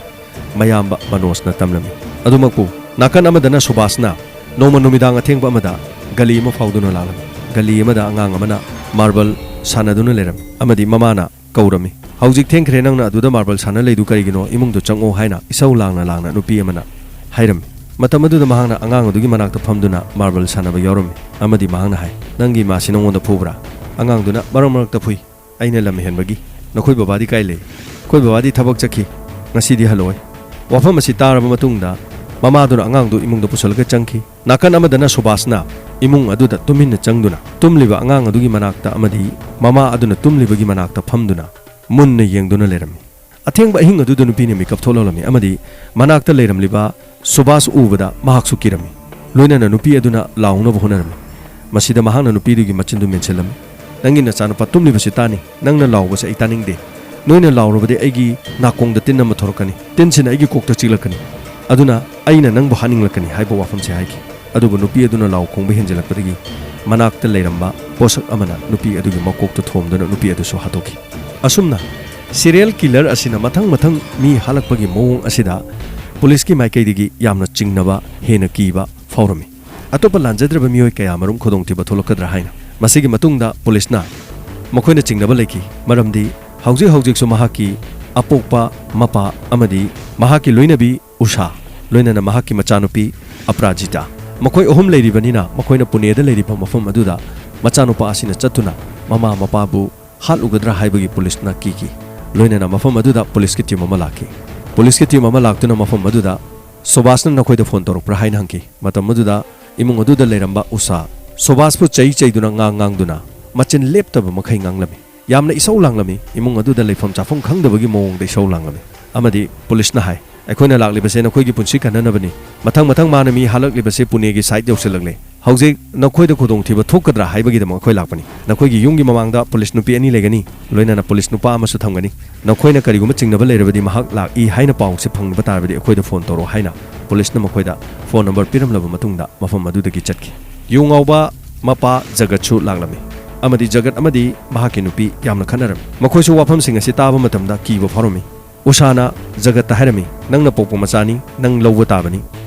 ꯃꯌꯥꯝꯕ ꯃꯅꯣꯖꯅ ꯇꯝꯂꯝꯃꯤ꯫ ꯑꯗꯨꯃꯛꯄꯨ ꯅꯥꯀꯟ ꯑꯃꯗꯅ ꯁꯨꯕꯥꯁꯅ ꯅꯣꯡꯃ ꯅꯨꯃꯤꯗꯥꯡ ꯑꯊꯦꯡꯕ ꯑꯃꯗ ꯒꯂꯤ ꯑꯃ ꯐꯥꯎꯗꯨꯅ ꯂꯥꯛꯂꯝꯃꯤ꯫ ꯒꯂꯤ ꯑꯃꯗ ꯑꯉꯥꯡ ꯑꯃꯅ ꯃꯥꯔꯕꯜ ꯁꯥꯟꯅꯗꯨꯅ ꯂꯩꯔꯝꯃꯤ ꯑꯃꯗꯤ ꯃꯃꯥꯅ ꯀꯧꯔꯝꯃꯤ꯫ "ꯍꯧꯖꯤꯛ ꯊꯦꯡꯈ꯭ꯔꯦ, ꯅꯪꯅ ꯑꯗꯨꯗ ꯃꯥꯔꯕꯜ ꯁꯥꯟꯅ ꯂꯩꯗꯨ ꯀꯔꯤꯒꯤꯅꯣ? ꯏꯃꯨꯡꯗ ꯆꯪꯉꯣ" ꯍꯥꯏꯅ ꯏꯁꯧ ꯂꯥꯡꯅ ꯂꯥꯡꯅ ꯅꯨꯄꯤ ꯑꯃꯅ ꯍꯥꯏꯔꯝꯃꯤ꯫ ꯃꯇꯝ ꯑꯗꯨꯗ ꯃꯍꯥꯛꯅ ꯑꯉꯥꯡ ꯑꯗꯨꯒꯤ ꯃꯅꯥꯛꯇ ꯐꯝꯗꯨꯅ ꯃꯥꯔꯕꯜ ꯁꯥꯟꯅꯕ ꯌꯥꯎꯔꯝꯃꯤ ꯑꯃꯗꯤ ꯃꯍꯥꯛꯅ ꯍꯥꯏ, "ꯅꯪꯒꯤ ꯏꯃꯥꯁꯤ ꯅꯉꯣꯟꯗ ꯐꯨꯕ꯭ꯔꯥ?" ꯑꯉꯥꯡꯗꯨꯅ, "ꯃꯔꯛ ꯃꯔꯛꯇ ꯐꯨꯏ, ꯑꯩꯅ ꯂꯝ ꯍꯦꯟꯕꯒꯤ꯫ ꯅꯈꯣꯏ ꯕꯕꯥꯗꯤ ꯀꯥꯏ ꯂꯩ?" "ꯑꯩꯈꯣꯏ ꯕꯕꯥꯗꯤ ꯊꯕꯛ ꯆꯠꯈꯤ, ꯉꯁꯤꯗꯤ ꯍꯜꯂꯛꯑꯣꯏ"꯫ ꯋꯥꯐꯝ ꯑꯁꯤ ꯇꯥꯔꯕ ꯃꯇꯨꯡꯗ ꯃꯃꯥꯗꯨꯅ ꯑꯉꯥꯡꯗꯨ ꯏꯃꯨꯡꯗ ꯄꯨꯁꯜꯂꯒ ꯆꯪꯈꯤ꯫ ꯅꯥꯀꯟ ꯑꯃꯗꯅ ꯁꯨꯕꯥꯁꯅ ꯏꯃꯨꯡ ꯑꯗꯨꯗ ꯇꯨꯃꯤꯟꯅ ꯆꯪꯗꯨꯅ ꯇꯨꯝꯂꯤꯕ ꯑꯉꯥꯡ ꯑꯗꯨꯒꯤ ꯃꯅꯥꯛꯇ ꯑꯃꯗꯤ ꯃꯃꯥ ꯑꯗꯨꯅ ꯇꯨꯝꯂꯤꯕꯒꯤ ꯃꯅꯥꯛꯇ ꯐꯝꯗꯨꯅ ꯃꯨꯟꯅ ꯌꯦꯡꯗꯨꯅ ꯂꯩꯔꯝꯃꯤ꯫ ꯑꯊꯦꯡꯕ ꯑꯍꯤꯡ ꯑꯗꯨꯗ ꯅꯨꯄꯤꯅ ꯃꯤꯀꯞ ꯊꯣꯛꯂꯛꯂꯝꯃꯤ ꯑꯃꯗꯤ ꯃꯅꯥꯛꯇ ꯂꯩꯔꯝꯂꯤꯕ ꯁꯨꯕꯥꯁ ꯎꯕꯗ ꯃꯍꯥꯛꯁꯨ ꯀꯤꯔꯝꯃꯤ꯫ ꯂꯣꯏꯅꯅ ꯅꯨꯄꯤ ꯑꯗꯨꯅ ꯂꯥꯎꯅꯕ ꯍꯣꯠꯅꯔꯝꯃꯤ꯫ ꯃꯁꯤꯗ ꯃꯍꯥꯛꯅ ꯅꯨꯄꯤꯗꯨꯒꯤ ꯃꯆꯤꯟꯗꯨ ꯃꯦꯟꯁꯤꯜꯂꯝꯃꯤ꯫ "ꯅꯪꯒꯤ ꯅꯆꯥꯅꯨꯄꯥ ꯇꯨꯝꯂꯤꯕꯁꯤ ꯇꯥꯅꯤ꯫ ꯅꯪꯅ ꯂꯥꯎꯕꯁꯦ ꯑꯩ ꯇꯥꯅꯤꯡꯗꯦ꯫ ꯅꯣꯏꯅ ꯂꯥꯎꯔꯕꯗꯤ ꯑꯩꯒꯤ ꯅꯥꯀꯣꯡꯗ ꯇꯤꯟ ꯑꯃ ꯊꯣꯔꯛꯀꯅꯤ꯫ ꯇꯤꯟꯁꯤꯅ ꯑꯩꯒꯤ ꯀꯣꯛꯇ ꯆꯤꯛꯂꯛꯀꯅꯤ꯫ ꯑꯗꯨꯅ ꯑꯩꯅ ꯅꯪꯕꯨ ꯍꯥꯠꯅꯤꯡꯂꯛꯀꯅꯤ" ꯍꯥꯏꯕ ꯋꯥꯐꯝꯁꯦ ꯍꯥꯏꯈꯤ꯫ ꯑꯗꯨꯕꯨ ꯅꯨꯄꯤ ꯑꯗꯨꯅ ꯂꯥꯎ ꯈꯣꯡꯕ ꯍꯦꯟꯖꯤꯜꯂꯛꯄꯗꯒꯤ ꯃꯅꯥꯛꯇ ꯂꯩꯔꯝꯕ ꯄꯣꯠꯁꯛ ꯑꯃꯅ ꯅꯨꯄꯤ ꯑꯗꯨꯒꯤ ꯃꯀꯣꯛꯇ ꯊꯣꯝꯗꯨꯅ ꯅꯨꯄꯤ ꯑꯗꯨꯁꯨ ꯍꯥꯠꯇꯣꯛꯈꯤ꯫ ꯑꯁꯨꯝꯅ ꯁꯤꯔꯤꯌꯦꯜ ꯀꯤꯂꯔ ꯑꯁꯤꯅ ꯃꯊꯪ ꯃꯊꯪ ꯃꯤ ꯍꯥꯠꯂꯛꯄꯒꯤ ꯃꯑꯣꯡ ꯑꯁꯤꯗ ꯄꯨꯂꯤꯁꯀꯤ ꯃꯥꯏꯀꯩꯗꯒꯤ ꯌꯥꯝꯅ ꯆꯤꯡꯅꯕ, ꯍꯦꯟꯅ ꯀꯤꯕ ꯐꯥꯎꯔꯝꯃꯤ꯫ ꯑꯇꯣꯞꯄ ꯂꯥꯟꯖꯗ꯭ꯔꯕ ꯃꯤꯑꯣꯏ ꯀꯌꯥꯃꯔꯨꯝ ꯈꯨꯗꯣꯡꯊꯤꯕ ꯊꯣꯛꯂꯛꯀꯗ꯭ꯔꯥ ꯍꯥꯏꯅ꯫ ꯃꯁꯤꯒꯤ ꯃꯇꯨꯡꯗ ꯄꯨꯂꯤꯁꯅ ꯃꯈꯣꯏꯅ ꯆꯤꯡꯅꯕ ꯂꯩꯈꯤ, ꯃꯔꯝꯗꯤ ꯍꯧꯖꯤꯛ ꯍꯧꯖꯤꯛꯁꯨ ꯃꯍꯥꯛꯀꯤ ꯑꯄꯣꯛꯄ ꯃꯄꯥ ꯑꯃꯗꯤ ꯃꯍꯥꯛꯀꯤ ꯂꯣꯏꯅꯕꯤ ꯎꯁꯥ, ꯂꯣꯏꯅꯅ ꯃꯍꯥꯛꯀꯤ ꯃꯆꯥꯅꯨꯄꯤ ꯑꯄ꯭ꯔꯥꯖꯤꯇꯥ, ꯃꯈꯣꯏ ꯑꯍꯨꯝ ꯂꯩꯔꯤꯕꯅꯤꯅ ꯃꯈꯣꯏꯅ ꯄꯨꯅꯦꯗ ꯂꯩꯔꯤꯕ ꯃꯐꯝ ꯑꯗꯨꯗ ꯃꯆꯥꯅꯨꯄꯥ ꯑꯁꯤꯅ ꯆꯠꯇꯨꯅ ꯃꯃꯥ ꯃꯄꯥꯕꯨ ꯍꯥꯠꯂꯨꯒꯗ꯭ꯔꯥ ꯍꯥꯏꯕꯒꯤ ꯄꯨꯂꯤꯁꯅ ꯀꯤꯈꯤ꯫ ꯂꯣꯏꯅꯅ ꯃꯐꯝ ꯑꯗꯨꯗ ꯄꯨꯂꯤꯁꯀꯤ ꯇꯤꯝ ꯑꯃ ꯂꯥꯛꯈꯤ꯫ ꯄꯨꯂꯤꯁꯀꯤ ꯇꯤꯝ ꯑꯃ ꯂꯥꯛꯇꯨꯅ ꯃꯐꯝ ꯑꯗꯨꯗ ꯁꯨꯕꯥꯁꯅ ꯅꯈꯣꯏꯗ ꯐꯣꯟ ꯇꯧꯔꯛꯄ꯭ꯔꯥ ꯍꯥꯏꯅ ꯍꯪꯈꯤ꯫ ꯃꯇꯝ ꯑꯗꯨꯗ ꯏꯃꯨꯡ ꯑꯗꯨꯗ ꯂꯩꯔꯝꯕ ꯎꯁꯥ ꯁꯨꯕꯥꯁꯄꯨ ꯆꯩ ꯆꯩꯗꯨꯅ ꯉꯥꯡ ꯉꯥꯡꯗꯨꯅ ꯃꯆꯤꯟ ꯂꯦꯞꯇꯕ ꯃꯈꯩ ꯉꯥꯡꯂꯝꯃꯤ꯫ ꯌꯥꯝꯅ ꯏꯁꯧ ꯂꯥꯡꯂꯝꯃꯤ꯫ ꯏꯃꯨꯡ ꯑꯗꯨꯗ ꯂꯩꯐꯝ ꯆꯥꯐꯝ ꯈꯪꯗꯕꯒꯤ ꯃꯑꯣꯡꯗ ꯏꯁꯧ ꯂꯥꯡꯂꯝꯃꯤ꯫ ꯑꯃꯗꯤ ꯄꯨꯂꯤꯁꯅ ꯍꯥꯏ, "ꯑꯩꯈꯣꯏꯅ ꯂꯥꯛꯂꯤꯕꯁꯦ ꯅꯈꯣꯏꯒꯤ ꯄꯨꯟꯁꯤ ꯀꯟꯅꯅꯕꯅꯤ꯫ ꯃꯊꯪ ꯃꯊꯪ ꯃꯥꯅ ꯃꯤ ꯍꯥꯠꯂꯛꯂꯤꯕꯁꯦ ꯄꯨꯅꯦꯒꯤ ꯁꯥꯏꯠ ꯌꯧꯁꯤꯜꯂꯛꯂꯦ꯫ ꯍꯧꯖꯤꯛ ꯅꯈꯣꯏꯗ ꯈꯨꯗꯣꯡꯊꯤꯕ ꯊꯣꯛꯀꯗ꯭ꯔꯥ ꯍꯥꯏꯕꯒꯤꯗꯃꯛ ꯑꯩꯈꯣꯏ ꯂꯥꯛꯄꯅꯤ꯫ ꯅꯈꯣꯏꯒꯤ ꯌꯨꯝꯒꯤ ꯃꯃꯥꯡꯗ ꯄꯨꯂꯤꯁ ꯅꯨꯄꯤ ꯑꯅꯤ ꯂꯩꯒꯅꯤ, ꯂꯣꯏꯅꯅ ꯄꯨꯂꯤꯁ ꯅꯨꯄꯥ ꯑꯃꯁꯨ ꯊꯝꯒꯅꯤ꯫ ꯅꯈꯣꯏꯅ ꯀꯔꯤꯒꯨꯝꯕ ꯆꯤꯡꯅꯕ ꯂꯩꯔꯕꯗꯤ ꯃꯍꯥꯛ ꯂꯥꯛꯏ ꯍꯥꯏꯅ ꯄꯥꯎꯁꯦ ꯐꯪꯕ ꯇꯥꯔꯕꯗꯤ ꯑꯩꯈꯣꯏꯗ ꯐꯣꯟ ꯇꯧꯔꯛꯑꯣ" ꯍꯥꯏꯅ ꯄꯨꯂꯤꯁꯅ ꯃꯈꯣꯏꯗ ꯐꯣꯟ ꯅꯝꯕꯔ ꯄꯤꯔꯝꯂꯕ ꯃꯇꯨꯡꯗ ꯃꯐꯝ ꯑꯗꯨꯗꯒꯤ ꯆꯠꯈꯤ꯫ ꯌꯨ ꯉꯥꯎꯕ ꯃꯄꯥ ꯖꯒꯠꯁꯨ ꯂꯥꯛꯂꯝꯃꯤ꯫ ꯑꯃꯗꯤ ꯖꯒꯠ ꯑꯃꯗꯤ ꯃꯍꯥꯛꯀꯤ ꯅꯨꯄꯤ ꯌꯥꯝꯅ ꯈꯠꯅꯔꯝꯃꯤ꯫ ꯃꯈꯣꯏꯁꯨ ꯋꯥꯐꯝꯁꯤꯡ ꯑꯁꯤ ꯇꯥꯕ ꯃꯇꯝꯗ ꯀꯤꯕ ꯐꯥꯎꯔꯝꯃꯤ꯫ ꯎꯁꯥꯅ ꯖꯒꯠꯇ ꯍꯥꯏꯔꯝꯃꯤ, "ꯅꯪꯅ ꯄꯣꯛꯄ ꯃꯆꯥꯅꯤ, ꯅꯪ ꯂꯧꯕ ꯇꯥꯕꯅꯤ꯫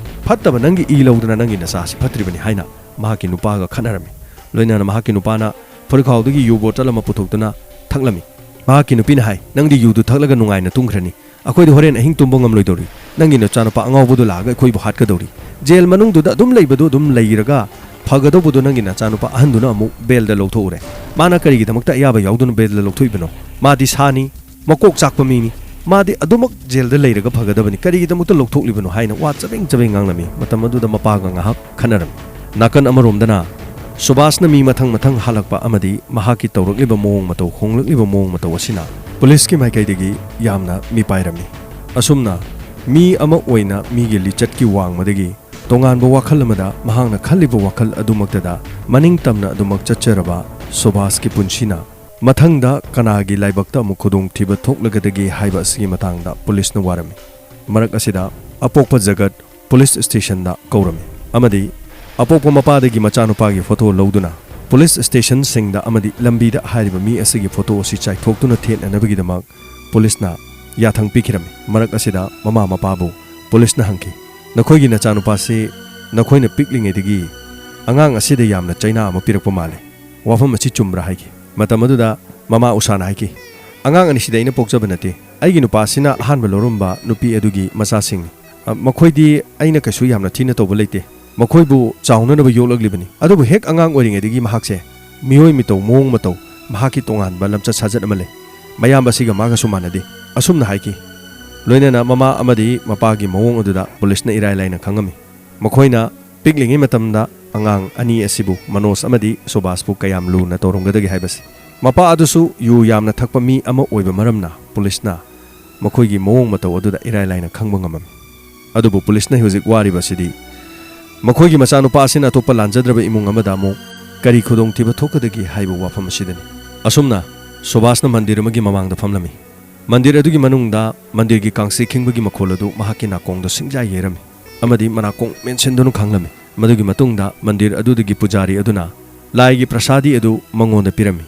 ꯐꯠꯇꯕ ꯅꯪꯒꯤ ꯏ ꯂꯧꯗꯨꯅ ꯅꯪꯒꯤ ꯅꯆꯥ ꯑꯁꯤ ꯐꯠꯇ꯭ꯔꯤꯕꯅꯤ" ꯍꯥꯏꯅ ꯃꯍꯥꯛꯀꯤ ꯅꯨꯄꯥꯒ ꯈꯠꯅꯔꯝꯃꯤ꯫ ꯂꯣꯏꯅꯅ ꯃꯍꯥꯛꯀꯤ ꯅꯨꯄꯥꯅ ꯐꯨꯔꯤꯠꯈꯥꯎꯗꯒꯤ ꯌꯨ ꯕꯣꯇꯜ ꯑꯃ ꯄꯨꯊꯣꯛꯇꯨꯅ ꯊꯛꯂꯝꯃꯤ꯫ ꯃꯍꯥꯛꯀꯤ ꯅꯨꯄꯤꯅ ꯍꯥꯏ, "ꯅꯪꯗꯤ ꯌꯨꯗꯨ ꯊꯛꯂꯒ ꯅꯨꯡꯉꯥꯏꯅ ꯇꯨꯝꯈ꯭ꯔꯅꯤ꯫ ꯑꯩꯈꯣꯏꯗꯤ ꯍꯣꯔꯦꯟ ꯑꯍꯤꯡ ꯇꯨꯝꯕ ꯉꯝꯂꯣꯏꯗꯧꯔꯤ꯫ ꯅꯪꯒꯤ ꯅꯆꯥꯅꯨꯄꯥ ꯑꯉꯥꯎꯕꯗꯨ ꯂꯥꯛꯑꯒ ꯑꯩꯈꯣꯏꯕꯨ ꯍꯥꯠꯀꯗꯧꯔꯤ꯫ ꯖꯦꯜ ꯃꯅꯨꯡꯗꯨꯗ ꯑꯗꯨꯝ ꯂꯩꯕꯗꯨ ꯑꯗꯨꯝ ꯂꯩꯔꯒ ꯐꯒꯗꯧꯕꯗꯨ ꯅꯪꯒꯤ ꯅꯆꯥꯅꯨꯄꯥ ꯑꯍꯟꯗꯨꯅ ꯑꯃꯨꯛ ꯕꯦꯜꯗ ꯂꯧꯊꯣꯛꯎꯔꯦ꯫ ꯃꯥꯅ ꯀꯔꯤꯒꯤꯗꯃꯛꯇ ꯑꯌꯥꯕ ꯌꯥꯎꯗꯨꯅ ꯕꯦꯜꯗ ꯂꯧꯊꯣꯛꯏꯕꯅꯣ? ꯃꯥꯗꯤ ꯁꯥꯅꯤ, ꯃꯀꯣꯛ ꯆꯥꯛꯄ ꯃꯤꯅꯤ꯫ ꯃꯥꯗꯤ ꯑꯗꯨꯃꯛ ꯖꯦꯜꯗ ꯂꯩꯔꯒ ꯐꯒꯗꯕꯅꯤ꯫ ꯀꯔꯤꯒꯤꯗꯃꯛꯇ ꯂꯧꯊꯣꯛꯂꯤꯕꯅꯣ?" ꯍꯥꯏꯅ ꯋꯥ ꯆꯕꯦꯡ ꯆꯕꯦꯡ ꯉꯥꯡꯂꯝꯃꯤ꯫ ꯃꯇꯝ ꯑꯗꯨꯗ ꯃꯄꯥꯒ ꯉꯥꯏꯍꯥꯛ ꯈꯟꯅꯔꯝꯃꯤ꯫ ꯅꯥꯀꯟ ꯑꯃꯔꯣꯝꯗꯅ ꯁꯨꯕꯥꯁꯅ ꯃꯤ ꯃꯊꯪ ꯃꯊꯪ ꯍꯥꯜꯂꯛꯄ ꯑꯃꯗꯤ ꯃꯍꯥꯛꯀꯤ ꯇꯧꯔꯛꯂꯤꯕ ꯃꯑꯣꯡ ꯃꯇꯧ, ꯍꯣꯡꯂꯛꯂꯤꯕ ꯃꯑꯣꯡ ꯃꯇꯧ ꯑꯁꯤꯅ ꯄꯨꯂꯤꯁꯀꯤ ꯃꯥꯏꯀꯩꯗꯒꯤ ꯌꯥꯝꯅ ꯃꯤꯄꯥꯏꯔꯝꯃꯤ꯫ ꯑꯁꯨꯝꯅ ꯃꯤ ꯑꯃ ꯑꯣꯏꯅ ꯃꯤꯒꯤ ꯂꯤꯆꯠꯀꯤ ꯋꯥꯡꯃꯗꯒꯤ ꯇꯣꯉꯥꯟꯕ ꯋꯥꯈꯜ ꯑꯃꯗ ꯃꯍꯥꯛꯅ ꯈꯜꯂꯤꯕ ꯋꯥꯈꯜ ꯑꯗꯨꯃꯛꯇꯗ ꯃꯅꯤꯡ ꯇꯝꯅ ꯑꯗꯨꯃꯛ ꯆꯠꯆꯔꯕ ꯁꯨꯕꯥꯁꯀꯤ ꯄꯨꯟꯁꯤꯅ ꯃꯊꯪꯗ ꯀꯅꯥꯒꯤ ꯂꯥꯏꯕꯛꯇ ꯑꯃꯨꯛ ꯈꯨꯗꯣꯡꯊꯤꯕ ꯊꯣꯛꯂꯒꯗꯒꯦ ꯍꯥꯏꯕ ꯑꯁꯤꯒꯤ ꯃꯇꯥꯡꯗ ꯄꯨꯂꯤꯁꯅ ꯋꯥꯔꯝꯃꯤ꯫ ꯃꯔꯛ ꯑꯁꯤꯗ ꯑꯄꯣꯛꯄ ꯖꯒꯠ ꯄꯨꯂꯤꯁ ꯁ꯭ꯇꯦꯁꯟꯗ ꯀꯧꯔꯝꯃꯤ ꯑꯃꯗꯤ ꯑꯄꯣꯛꯄ ꯃꯄꯥꯗꯒꯤ ꯃꯆꯥꯅꯨꯄꯥꯒꯤ ꯐꯣꯇꯣ ꯂꯧꯗꯨꯅ ꯄꯨꯂꯤꯁ ꯁ꯭ꯇꯦꯁꯟꯁꯤꯡꯗ ꯑꯃꯗꯤ ꯂꯝꯕꯤꯗ ꯍꯥꯏꯔꯤꯕ ꯃꯤ ꯑꯁꯤꯒꯤ ꯐꯣꯇꯣ ꯑꯁꯤ ꯆꯥꯏꯊꯣꯛꯇꯨꯅ ꯊꯦꯠꯅꯅꯕꯒꯤꯗꯃꯛ ꯄꯨꯂꯤꯁꯅ ꯌꯥꯊꯪ ꯄꯤꯈꯤꯔꯝꯃꯤ꯫ ꯃꯔꯛ ꯑꯁꯤꯗ ꯃꯃꯥ ꯃꯄꯥꯕꯨ ꯄꯨꯂꯤꯁꯅ ꯍꯪꯈꯤ, "ꯅꯈꯣꯏꯒꯤ ꯅꯆꯥꯅꯨꯄꯥꯁꯤ ꯅꯈꯣꯏꯅ ꯄꯤꯛꯂꯤꯉꯩꯗꯒꯤ ꯑꯉꯥꯡ ꯑꯁꯤꯗ ꯌꯥꯝꯅ ꯆꯩꯅꯥ ꯑꯃ ꯄꯤꯔꯛꯄ ꯃꯥꯜꯂꯤ꯫ ꯋꯥꯐꯝ ꯑꯁꯤ ꯆꯨꯝꯕ꯭ꯔꯥ?" ꯍꯥꯏꯈꯤ꯫ ꯃꯇꯝ ꯑꯗꯨꯗ ꯃꯃꯥ ꯎꯁꯥꯅ ꯍꯥꯏꯈꯤ, "ꯑꯉꯥꯡ ꯑꯅꯤꯁꯤꯗꯤ ꯑꯩꯅ ꯄꯣꯛꯆꯕ ꯅꯠꯇꯦ꯫ ꯑꯩꯒꯤ ꯅꯨꯄꯥꯁꯤꯅ ꯑꯍꯥꯟꯕ ꯂꯧꯔꯝꯕ ꯅꯨꯄꯤ ꯑꯗꯨꯒꯤ ꯃꯆꯥꯁꯤꯡꯅꯤ꯫ ꯑ, ꯃꯈꯣꯏꯗꯤ ꯑꯩꯅ ꯀꯩꯁꯨ ꯌꯥꯝꯅ ꯊꯤꯅ ꯇꯧꯕ ꯂꯩꯇꯦ꯫ ꯃꯈꯣꯏꯕꯨ ꯆꯥꯎꯅꯅꯕ ꯌꯣꯛꯂꯛꯂꯤꯕꯅꯤ꯫ ꯑꯗꯨꯕꯨ ꯍꯦꯛ ꯑꯉꯥꯡ ꯑꯣꯏꯔꯤꯉꯩꯗꯒꯤ ꯃꯍꯥꯛꯁꯦ ꯃꯤꯑꯣꯏ ꯃꯤꯇꯧ, ꯃꯑꯣꯡ ꯃꯇꯧ, ꯃꯍꯥꯛꯀꯤ ꯇꯣꯉꯥꯟꯕ ꯂꯝꯆꯠ ꯁꯥꯖꯠ ꯑꯃ ꯂꯩ꯫ ꯃꯌꯥꯝꯕꯁꯤꯒ ꯃꯥꯒꯁꯨ ꯃꯥꯟꯅꯗꯦ"꯫ ꯑꯁꯨꯝꯅ ꯍꯥꯏꯈꯤ꯫ ꯂꯣꯏꯅꯅ ꯃꯃꯥ ꯑꯃꯗꯤ ꯃꯄꯥꯒꯤ ꯃꯑꯣꯡ ꯑꯗꯨꯗ ꯄꯨꯂꯤꯁꯅ ꯏꯔꯥꯏ ꯂꯥꯏꯅ ꯈꯪꯉꯝꯃꯤ꯫ ꯃꯈꯣꯏꯅ ꯄꯤꯛꯂꯤꯉꯩ ꯃꯇꯝꯗ ꯑꯉꯥꯡ ꯑꯅꯤ ꯑꯁꯤꯕꯨ, ꯃꯅꯣꯖ ꯑꯃꯗꯤ ꯁꯨꯕꯥꯁꯄꯨ, ꯀꯌꯥꯝ ꯂꯨꯅ ꯇꯧꯔꯝꯒꯗꯒꯦ ꯍꯥꯏꯕꯁꯤ꯫ ꯃꯄꯥ ꯑꯗꯨꯁꯨ ꯌꯨ ꯌꯥꯝꯅ ꯊꯛꯄ ꯃꯤ ꯑꯃ ꯑꯣꯏꯕ ꯃꯔꯝꯅ ꯄꯨꯂꯤꯁꯅ ꯃꯈꯣꯏꯒꯤ ꯃꯑꯣꯡ ꯃꯇꯧ ꯑꯗꯨꯗ ꯏꯔꯥꯏ ꯂꯥꯏꯅ ꯈꯪꯕ ꯉꯝꯃꯝꯃꯤ꯫ ꯑꯗꯨꯕꯨ ꯄꯨꯂꯤꯁꯅ ꯍꯧꯖꯤꯛ ꯋꯥꯔꯤꯕ ꯑꯁꯤꯗꯤ ꯃꯈꯣꯏꯒꯤ ꯃꯆꯥꯅꯨꯄꯥ ꯑꯁꯤꯅ ꯑꯇꯣꯞꯄ ꯂꯥꯟꯖꯗ꯭ꯔꯕ ꯏꯃꯨꯡ ꯑꯃꯗ ꯑꯃꯨꯛ ꯀꯔꯤ ꯈꯨꯗꯣꯡꯊꯤꯕ ꯊꯣꯛꯀꯗꯒꯦ ꯍꯥꯏꯕ ꯋꯥꯐꯝ ꯑꯁꯤꯗꯅꯤ꯫ ꯑꯁꯨꯝꯅ ꯁꯨꯕꯥꯁꯅ ꯃꯟꯗꯤꯔ ꯑꯃꯒꯤ ꯃꯃꯥꯡꯗ ꯐꯝꯂꯝꯃꯤ꯫ ꯃꯟꯗꯤꯔ ꯑꯗꯨꯒꯤ ꯃꯅꯨꯡꯗ ꯃꯟꯗꯤꯔꯒꯤ ꯀꯥꯡꯁꯤ ꯈꯤꯡꯕꯒꯤ ꯃꯈꯣꯜ ꯑꯗꯨ ꯃꯍꯥꯛꯀꯤ ꯅꯥꯀꯣꯡꯗ ꯁꯤꯡꯖꯥꯏ ꯌꯩꯔꯝꯃꯤ ꯑꯃꯗꯤ ꯃꯅꯥꯀꯣꯡ ꯃꯦꯟꯁꯤꯟꯗꯨꯅ ꯈꯥꯡꯂꯝꯃꯤ꯫ ꯃꯗꯨꯒꯤ ꯃꯇꯨꯡꯗ ꯃꯟꯗꯤꯔ ꯑꯗꯨꯗꯒꯤ ꯄꯨꯖꯥꯔꯤ ꯑꯗꯨꯅ ꯂꯥꯏꯒꯤ ꯄ꯭ꯔꯁꯥꯗꯤ ꯑꯗꯨ ꯃꯉꯣꯟꯗ ꯄꯤꯔꯝꯃꯤ꯫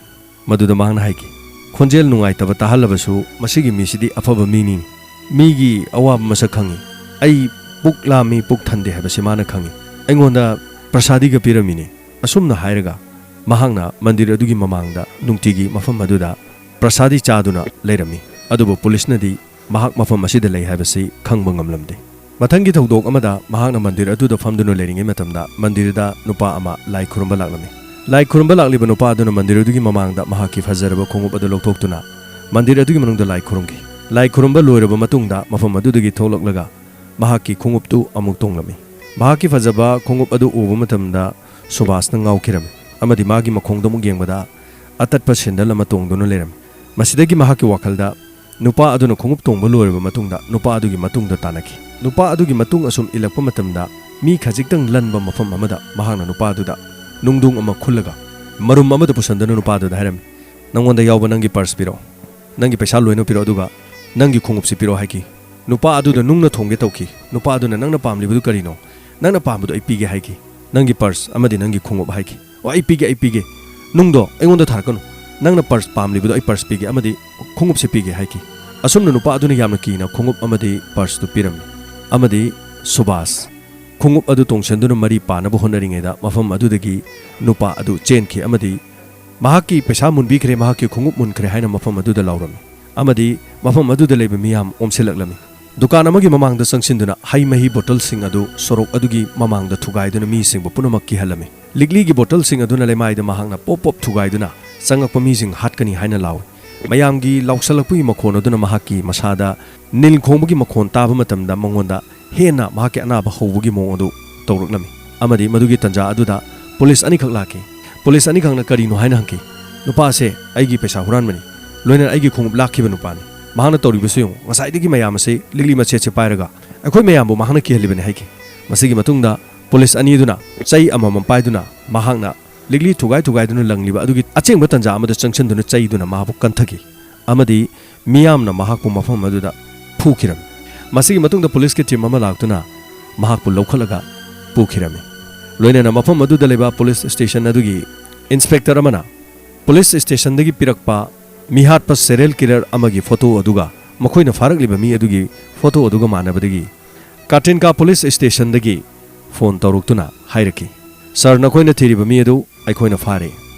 ꯃꯗꯨꯗ ꯃꯍꯥꯛꯅ ꯍꯥꯏꯈꯤ, "ꯈꯣꯟꯖꯦꯜ ꯅꯨꯡꯉꯥꯏꯇꯕ ꯇꯥꯍꯜꯂꯕꯁꯨ ꯃꯁꯤꯒꯤ ꯃꯤꯁꯤꯗꯤ ꯑꯐꯕ ꯃꯤꯅꯤ꯫ ꯃꯤꯒꯤ ꯑꯋꯥꯕ ꯃꯁꯛ ꯈꯪꯏ꯫ ꯑꯩ ꯄꯨꯛ ꯂꯥꯝꯃꯤ, ꯄꯨꯛ ꯊꯟꯗꯦ ꯍꯥꯏꯕꯁꯤ ꯃꯥꯅ ꯈꯪꯏ꯫ ꯑꯩꯉꯣꯟꯗ ꯄ꯭ꯔꯁꯥꯗꯤꯒ ꯄꯤꯔꯝꯃꯤꯅꯤ"꯫ ꯑꯁꯨꯝꯅ ꯍꯥꯏꯔꯒ ꯃꯍꯥꯛꯅ ꯃꯟꯗꯤꯔ ꯑꯗꯨꯒꯤ ꯃꯃꯥꯡꯗ ꯅꯨꯡꯇꯤꯒꯤ ꯃꯐꯝ ꯑꯗꯨꯗ ꯄ꯭ꯔꯁꯥꯗꯤ ꯆꯥꯗꯨꯅ ꯂꯩꯔꯝꯃꯤ꯫ ꯑꯗꯨꯕꯨ ꯄꯨꯂꯤꯁꯅꯗꯤ ꯃꯍꯥꯛ ꯃꯐꯝ ꯑꯁꯤꯗ ꯂꯩ ꯍꯥꯏꯕꯁꯤ ꯈꯪꯕ ꯉꯝꯂꯝꯗꯦ꯫ ꯃꯊꯪꯒꯤ ꯊꯧꯗꯣꯛ ꯑꯃꯗ ꯃꯍꯥꯛꯅ ꯃꯟꯗꯤꯔ ꯑꯗꯨꯗ ꯐꯝꯗꯨꯅ ꯂꯩꯔꯤꯉꯩ ꯃꯇꯝꯗ ꯃꯟꯗꯤꯔꯗ ꯅꯨꯄꯥ ꯑꯃ ꯂꯥꯏ ꯈꯨꯔꯨꯝꯕ ꯂꯥꯛꯂꯝꯃꯤ꯫ ꯂꯥꯏ ꯈꯨꯔꯨꯝꯕ ꯂꯥꯛꯂꯤꯕ ꯅꯨꯄꯥ ꯑꯗꯨꯅ ꯃꯟꯗꯤꯔ ꯑꯗꯨꯒꯤ ꯃꯃꯥꯡꯗ ꯃꯍꯥꯛꯀꯤ ꯐꯖꯔꯕ ꯈꯣꯡꯎꯞ ꯑꯗꯨ ꯂꯧꯊꯣꯛꯇꯨꯅ ꯃꯟꯗꯤꯔ ꯑꯗꯨꯒꯤ ꯃꯅꯨꯡꯗ ꯂꯥꯏ ꯈꯨꯔꯨꯝꯈꯤ꯫ ꯂꯥꯏ ꯈꯨꯔꯨꯝꯕ ꯂꯣꯏꯔꯕ ꯃꯇꯨꯡꯗ ꯃꯐꯝ ꯑꯗꯨꯗꯒꯤ ꯊꯣꯛꯂꯛꯂꯒ ꯃꯍꯥꯛꯀꯤ ꯈꯣꯡꯎꯞꯇꯨ ꯑꯃꯨꯛ ꯇꯣꯡꯂꯝꯃꯤ꯫ ꯃꯍꯥꯛꯀꯤ ꯐꯖꯕ ꯈꯣꯡꯎꯞ ꯑꯗꯨ ꯎꯕ ꯃꯇꯝꯗ ꯁꯨꯕꯥꯁꯅ ꯉꯥꯎꯈꯤꯔꯝꯃꯤ ꯑꯃꯗꯤ ꯃꯥꯒꯤ ꯃꯈꯣꯡꯗ ꯑꯃꯨꯛ ꯌꯦꯡꯕꯗ ꯑꯇꯠꯄ ꯁꯦꯟꯗꯜ ꯑꯃ ꯇꯣꯡꯗꯨꯅ ꯂꯩꯔꯝꯃꯤ꯫ ꯃꯁꯤꯗꯒꯤ ꯃꯍꯥꯛꯀꯤ ꯋꯥꯈꯜꯗ ꯅꯨꯄꯥ ꯑꯗꯨꯅ ꯈꯣꯡꯎꯞ ꯇꯣꯡꯕ ꯂꯣꯏꯔꯕ ꯃꯇꯨꯡꯗ ꯅꯨꯄꯥ ꯑꯗꯨꯒꯤ ꯃꯇꯨꯡꯗ ꯇꯥꯟꯅꯈꯤ꯫ ꯅꯨꯄꯥ ꯑꯗꯨꯒꯤ ꯃꯇꯨꯡ ꯑꯁꯨꯝ ꯏꯜꯂꯛꯄ ꯃꯇꯝꯗ ꯃꯤ ꯈꯖꯤꯛꯇꯪ ꯂꯟꯕ ꯃꯐꯝ ꯑꯃꯗ ꯃꯍꯥꯛꯅ ꯅꯨꯄꯥ ꯑꯗꯨꯗ ꯅꯨꯡꯗꯣꯡ ꯑꯃ ꯈꯨꯜꯂꯒ ꯃꯔꯨꯝ ꯑꯃꯗ ꯄꯨꯁꯟꯗꯨꯅ ꯅꯨꯄꯥ ꯑꯗꯨꯗ ꯍꯥꯏꯔꯝꯃꯤ, "ꯅꯪꯉꯣꯟꯗ ꯌꯥꯎꯕ ꯅꯪꯒꯤ ꯄꯔꯁ ꯄꯤꯔꯛꯑꯣ, ꯅꯪꯒꯤ ꯄꯩꯁꯥ ꯂꯣꯏꯅ ꯄꯤꯔꯛꯑꯣ, ꯑꯗꯨꯒ ꯅꯪꯒꯤ ꯈꯣꯡꯎꯞꯁꯤ ꯄꯤꯔꯛꯑꯣ" ꯍꯥꯏꯈꯤ꯫ ꯅꯨꯄꯥ ꯑꯗꯨꯗ ꯅꯨꯡꯅ ꯊꯣꯝꯒꯦ ꯇꯧꯈꯤ꯫ ꯅꯨꯄꯥ ꯑꯗꯨꯅ, "ꯅꯪꯅ ꯄꯥꯝꯂꯤꯕꯗꯨ ꯀꯔꯤꯅꯣ? ꯅꯪꯅ ꯄꯥꯝꯕꯗꯨ ꯑꯩ ꯄꯤꯒꯦ" ꯍꯥꯏꯈꯤ꯫ "ꯅꯪꯒꯤ ꯄꯔꯁ ꯑꯃꯗꯤ ꯅꯪꯒꯤ ꯈꯣꯡꯎꯞ" ꯍꯥꯏꯈꯤ꯫ "ꯑꯣ, ꯑꯩ ꯄꯤꯒꯦ, ꯑꯩ ꯄꯤꯒꯦ꯫ ꯅꯨꯡꯗꯣ ꯑꯩꯉꯣꯟꯗ ꯊꯥꯔꯛꯀꯅꯨ꯫ ꯅꯪꯅ ꯄꯔꯁ ꯄꯥꯝꯂꯤꯕꯗꯣ ꯑꯩ ꯄꯔꯁ ꯄꯤꯒꯦ ꯑꯃꯗꯤ ꯈꯣꯡꯎꯞꯁꯦ ꯄꯤꯒꯦ" ꯍꯥꯏꯈꯤ꯫ ꯑꯁꯨꯝꯅ ꯅꯨꯄꯥ ꯑꯗꯨꯅ ꯌꯥꯝꯅ ꯀꯤꯅ ꯈꯣꯡꯎꯞ ꯑꯃꯗꯤ ꯄꯔꯁꯇꯨ ꯄꯤꯔꯝꯃꯤ꯫ ꯑꯃꯗꯤ ꯁꯨꯕꯥꯁ ꯈꯣꯡꯎꯞ ꯑꯗꯨ ꯇꯣꯡꯁꯤꯟꯗꯨꯅ ꯃꯔꯤ ꯄꯥꯅꯕ ꯍꯣꯠꯅꯔꯤꯉꯩꯗ ꯃꯐꯝ ꯑꯗꯨꯗꯒꯤ ꯅꯨꯄꯥ ꯑꯗꯨ ꯆꯦꯟꯈꯤ ꯑꯃꯗꯤ ꯃꯍꯥꯛꯀꯤ ꯄꯩꯁꯥ ꯃꯨꯟꯕꯤꯈ꯭ꯔꯦ, ꯃꯍꯥꯛꯀꯤ ꯈꯣꯡꯎꯞ ꯃꯨꯟꯈ꯭ꯔꯦ ꯍꯥꯏꯅ ꯃꯐꯝ ꯑꯗꯨꯗ ꯂꯥꯎꯔꯝꯃꯤ꯫ ꯑꯃꯗꯤ ꯃꯐꯝ ꯑꯗꯨꯗ ꯂꯩꯕ ꯃꯤꯌꯥꯝ ꯑꯣꯝꯁꯤꯜꯂꯛꯂꯝꯃꯤ꯫ ꯗꯨꯀꯥꯟ ꯑꯃꯒꯤ ꯃꯃꯥꯡꯗ ꯆꯪꯁꯤꯟꯗꯨꯅ ꯍꯩ ꯃꯍꯤ ꯕꯣꯇꯜꯁꯤꯡ ꯑꯗꯨ ꯁꯣꯔꯣꯛ ꯑꯗꯨꯒꯤ ꯃꯃꯥꯡꯗ ꯊꯨꯒꯥꯏꯗꯨꯅ ꯃꯤꯁꯤꯡꯕꯨ ꯄꯨꯝꯅꯃꯛ ꯀꯤꯍꯜꯂꯝꯃꯤ꯫ ꯂꯤꯛꯂꯤꯒꯤ ꯕꯣꯇꯜꯁꯤꯡ ꯑꯗꯨꯅ ꯂꯩꯃꯥꯏꯗ ꯃꯍꯥꯛꯅ ꯄꯣꯞ ꯄꯣꯞ ꯊꯨꯒꯥꯏꯗꯨꯅ ꯆꯪꯉꯛꯄ ꯃꯤꯁꯤꯡ ꯍꯥꯠꯀꯅꯤ ꯍꯥꯏꯅ ꯂꯥꯎꯏ꯫ ꯃꯌꯥꯝꯒꯤ ꯂꯥꯎꯁꯜꯂꯛꯄꯒꯤ ꯃꯈꯣꯟ ꯑꯗꯨꯅ ꯃꯍꯥꯛꯀꯤ ꯃꯁꯥꯗ ꯅꯤꯜ ꯈꯣꯡꯕꯒꯤ ꯃꯈꯣꯟ ꯇꯥꯕ ꯃꯇꯝꯗ ꯃꯉꯣꯟꯗ ꯍꯦꯟꯅ ꯃꯍꯥꯛꯀꯤ ꯑꯅꯥꯕ ꯍꯧꯕꯒꯤ ꯃꯑꯣꯡ ꯑꯗꯨ ꯇꯧꯔꯛꯂꯝꯃꯤ꯫ ꯑꯃꯗꯤ ꯃꯗꯨꯒꯤ ꯇꯥꯟꯖꯥ ꯑꯗꯨꯗ ꯄꯨꯂꯤꯁ ꯑꯅꯤꯈꯛ ꯂꯥꯛꯈꯤ꯫ ꯄꯨꯂꯤꯁ ꯑꯅꯤꯈꯛꯅ ꯀꯔꯤꯅꯣ ꯍꯥꯏꯅ ꯍꯪꯈꯤ꯫ "ꯅꯨꯄꯥ ꯑꯁꯦ ꯑꯩꯒꯤ ꯄꯩꯁꯥ ꯍꯨꯔꯥꯟꯕꯅꯤ, ꯂꯣꯏꯅꯅ ꯑꯩꯒꯤ ꯈꯣꯡꯎꯞ ꯂꯥꯛꯈꯤꯕ ꯅꯨꯄꯥꯅꯤ꯫ ꯃꯍꯥꯛꯅ ꯇꯧꯔꯤꯕꯁꯨ ꯌꯦꯡꯉꯨ, ꯉꯁꯥꯏꯗꯒꯤ ꯃꯌꯥꯝ ꯑꯁꯤ ꯂꯤꯛꯂꯤ ꯃꯆꯦꯠꯁꯦ ꯄꯥꯏꯔꯒ ꯑꯩꯈꯣꯏ ꯃꯌꯥꯝꯕꯨ ꯃꯍꯥꯛꯅ ꯀꯤꯍꯜꯂꯤꯕꯅꯤ" ꯍꯥꯏꯈꯤ꯫ ꯃꯁꯤꯒꯤ ꯃꯇꯨꯡꯗ ꯄꯨꯂꯤꯁ ꯑꯅꯤꯗꯨꯅ ꯆꯩ ꯑꯃꯃꯝ ꯄꯥꯏꯗꯨꯅ ꯃꯍꯥꯛꯅ ꯂꯤꯛꯂꯤ ꯊꯨꯒꯥꯏ ꯊꯨꯒꯥꯏꯗꯨꯅ ꯂꯪꯂꯤꯕ ꯑꯗꯨꯒꯤ ꯑꯆꯦꯡꯕ ꯇꯥꯟꯖꯥ ꯑꯃꯗ ꯆꯪꯁꯤꯟꯗꯨꯅ ꯆꯩꯗꯨꯅ ꯃꯍꯥꯛꯄꯨ ꯀꯟꯊꯈꯤ ꯑꯃꯗꯤ ꯃꯤꯌꯥꯝꯅ ꯃꯍꯥꯛꯄꯨ ꯃꯐꯝ ꯑꯗꯨꯗ ꯐꯨꯈꯤꯔꯝꯃꯤ꯫ ꯃꯁꯤꯒꯤ ꯃꯇꯨꯡꯗ ꯄꯨꯂꯤꯁꯀꯤ ꯇꯤꯝ ꯑꯃ ꯂꯥꯛꯇꯨꯅ ꯃꯍꯥꯛꯄꯨ ꯂꯧꯈꯠꯂꯒ ꯄꯨꯈꯤꯔꯝꯃꯤ꯫ ꯂꯣꯏꯅꯅ ꯃꯐꯝ ꯑꯗꯨꯗ ꯂꯩꯕ ꯄꯨꯂꯤꯁ ꯁ꯭ꯇꯦꯁꯟ ꯑꯗꯨꯒꯤ ꯏꯟꯁꯄꯦꯛꯇꯔ ꯑꯃꯅ ꯄꯨꯂꯤꯁ ꯁ꯭ꯇꯦꯁꯟꯗꯒꯤ ꯄꯤꯔꯛꯄ ꯃꯤꯍꯥꯠꯄ ꯁꯦꯔꯤꯌꯦꯜ ꯀꯤꯂꯔ ꯑꯃꯒꯤ ꯐꯣꯇꯣ ꯑꯗꯨꯒ ꯃꯈꯣꯏꯅ ꯐꯥꯔꯛꯂꯤꯕ ꯃꯤ ꯑꯗꯨꯒꯤ ꯐꯣꯇꯣ ꯑꯗꯨꯒ ꯃꯥꯟꯅꯕꯗꯒꯤ ꯀꯥꯇꯤꯟꯀꯥ ꯄꯨꯂꯤꯁ ꯁ꯭ꯇꯦꯁꯟꯗꯒꯤ ꯐꯣꯟ ꯇꯧꯔꯛꯇꯨꯅ ꯍꯥꯏꯔꯛꯈꯤ, "ꯁꯥꯔ, ꯅꯈꯣꯏꯅ ꯊꯤꯔꯤꯕ ꯃꯤ ꯑꯗꯨ ꯑꯩꯈꯣꯏꯅ ꯐꯥꯔꯦ꯫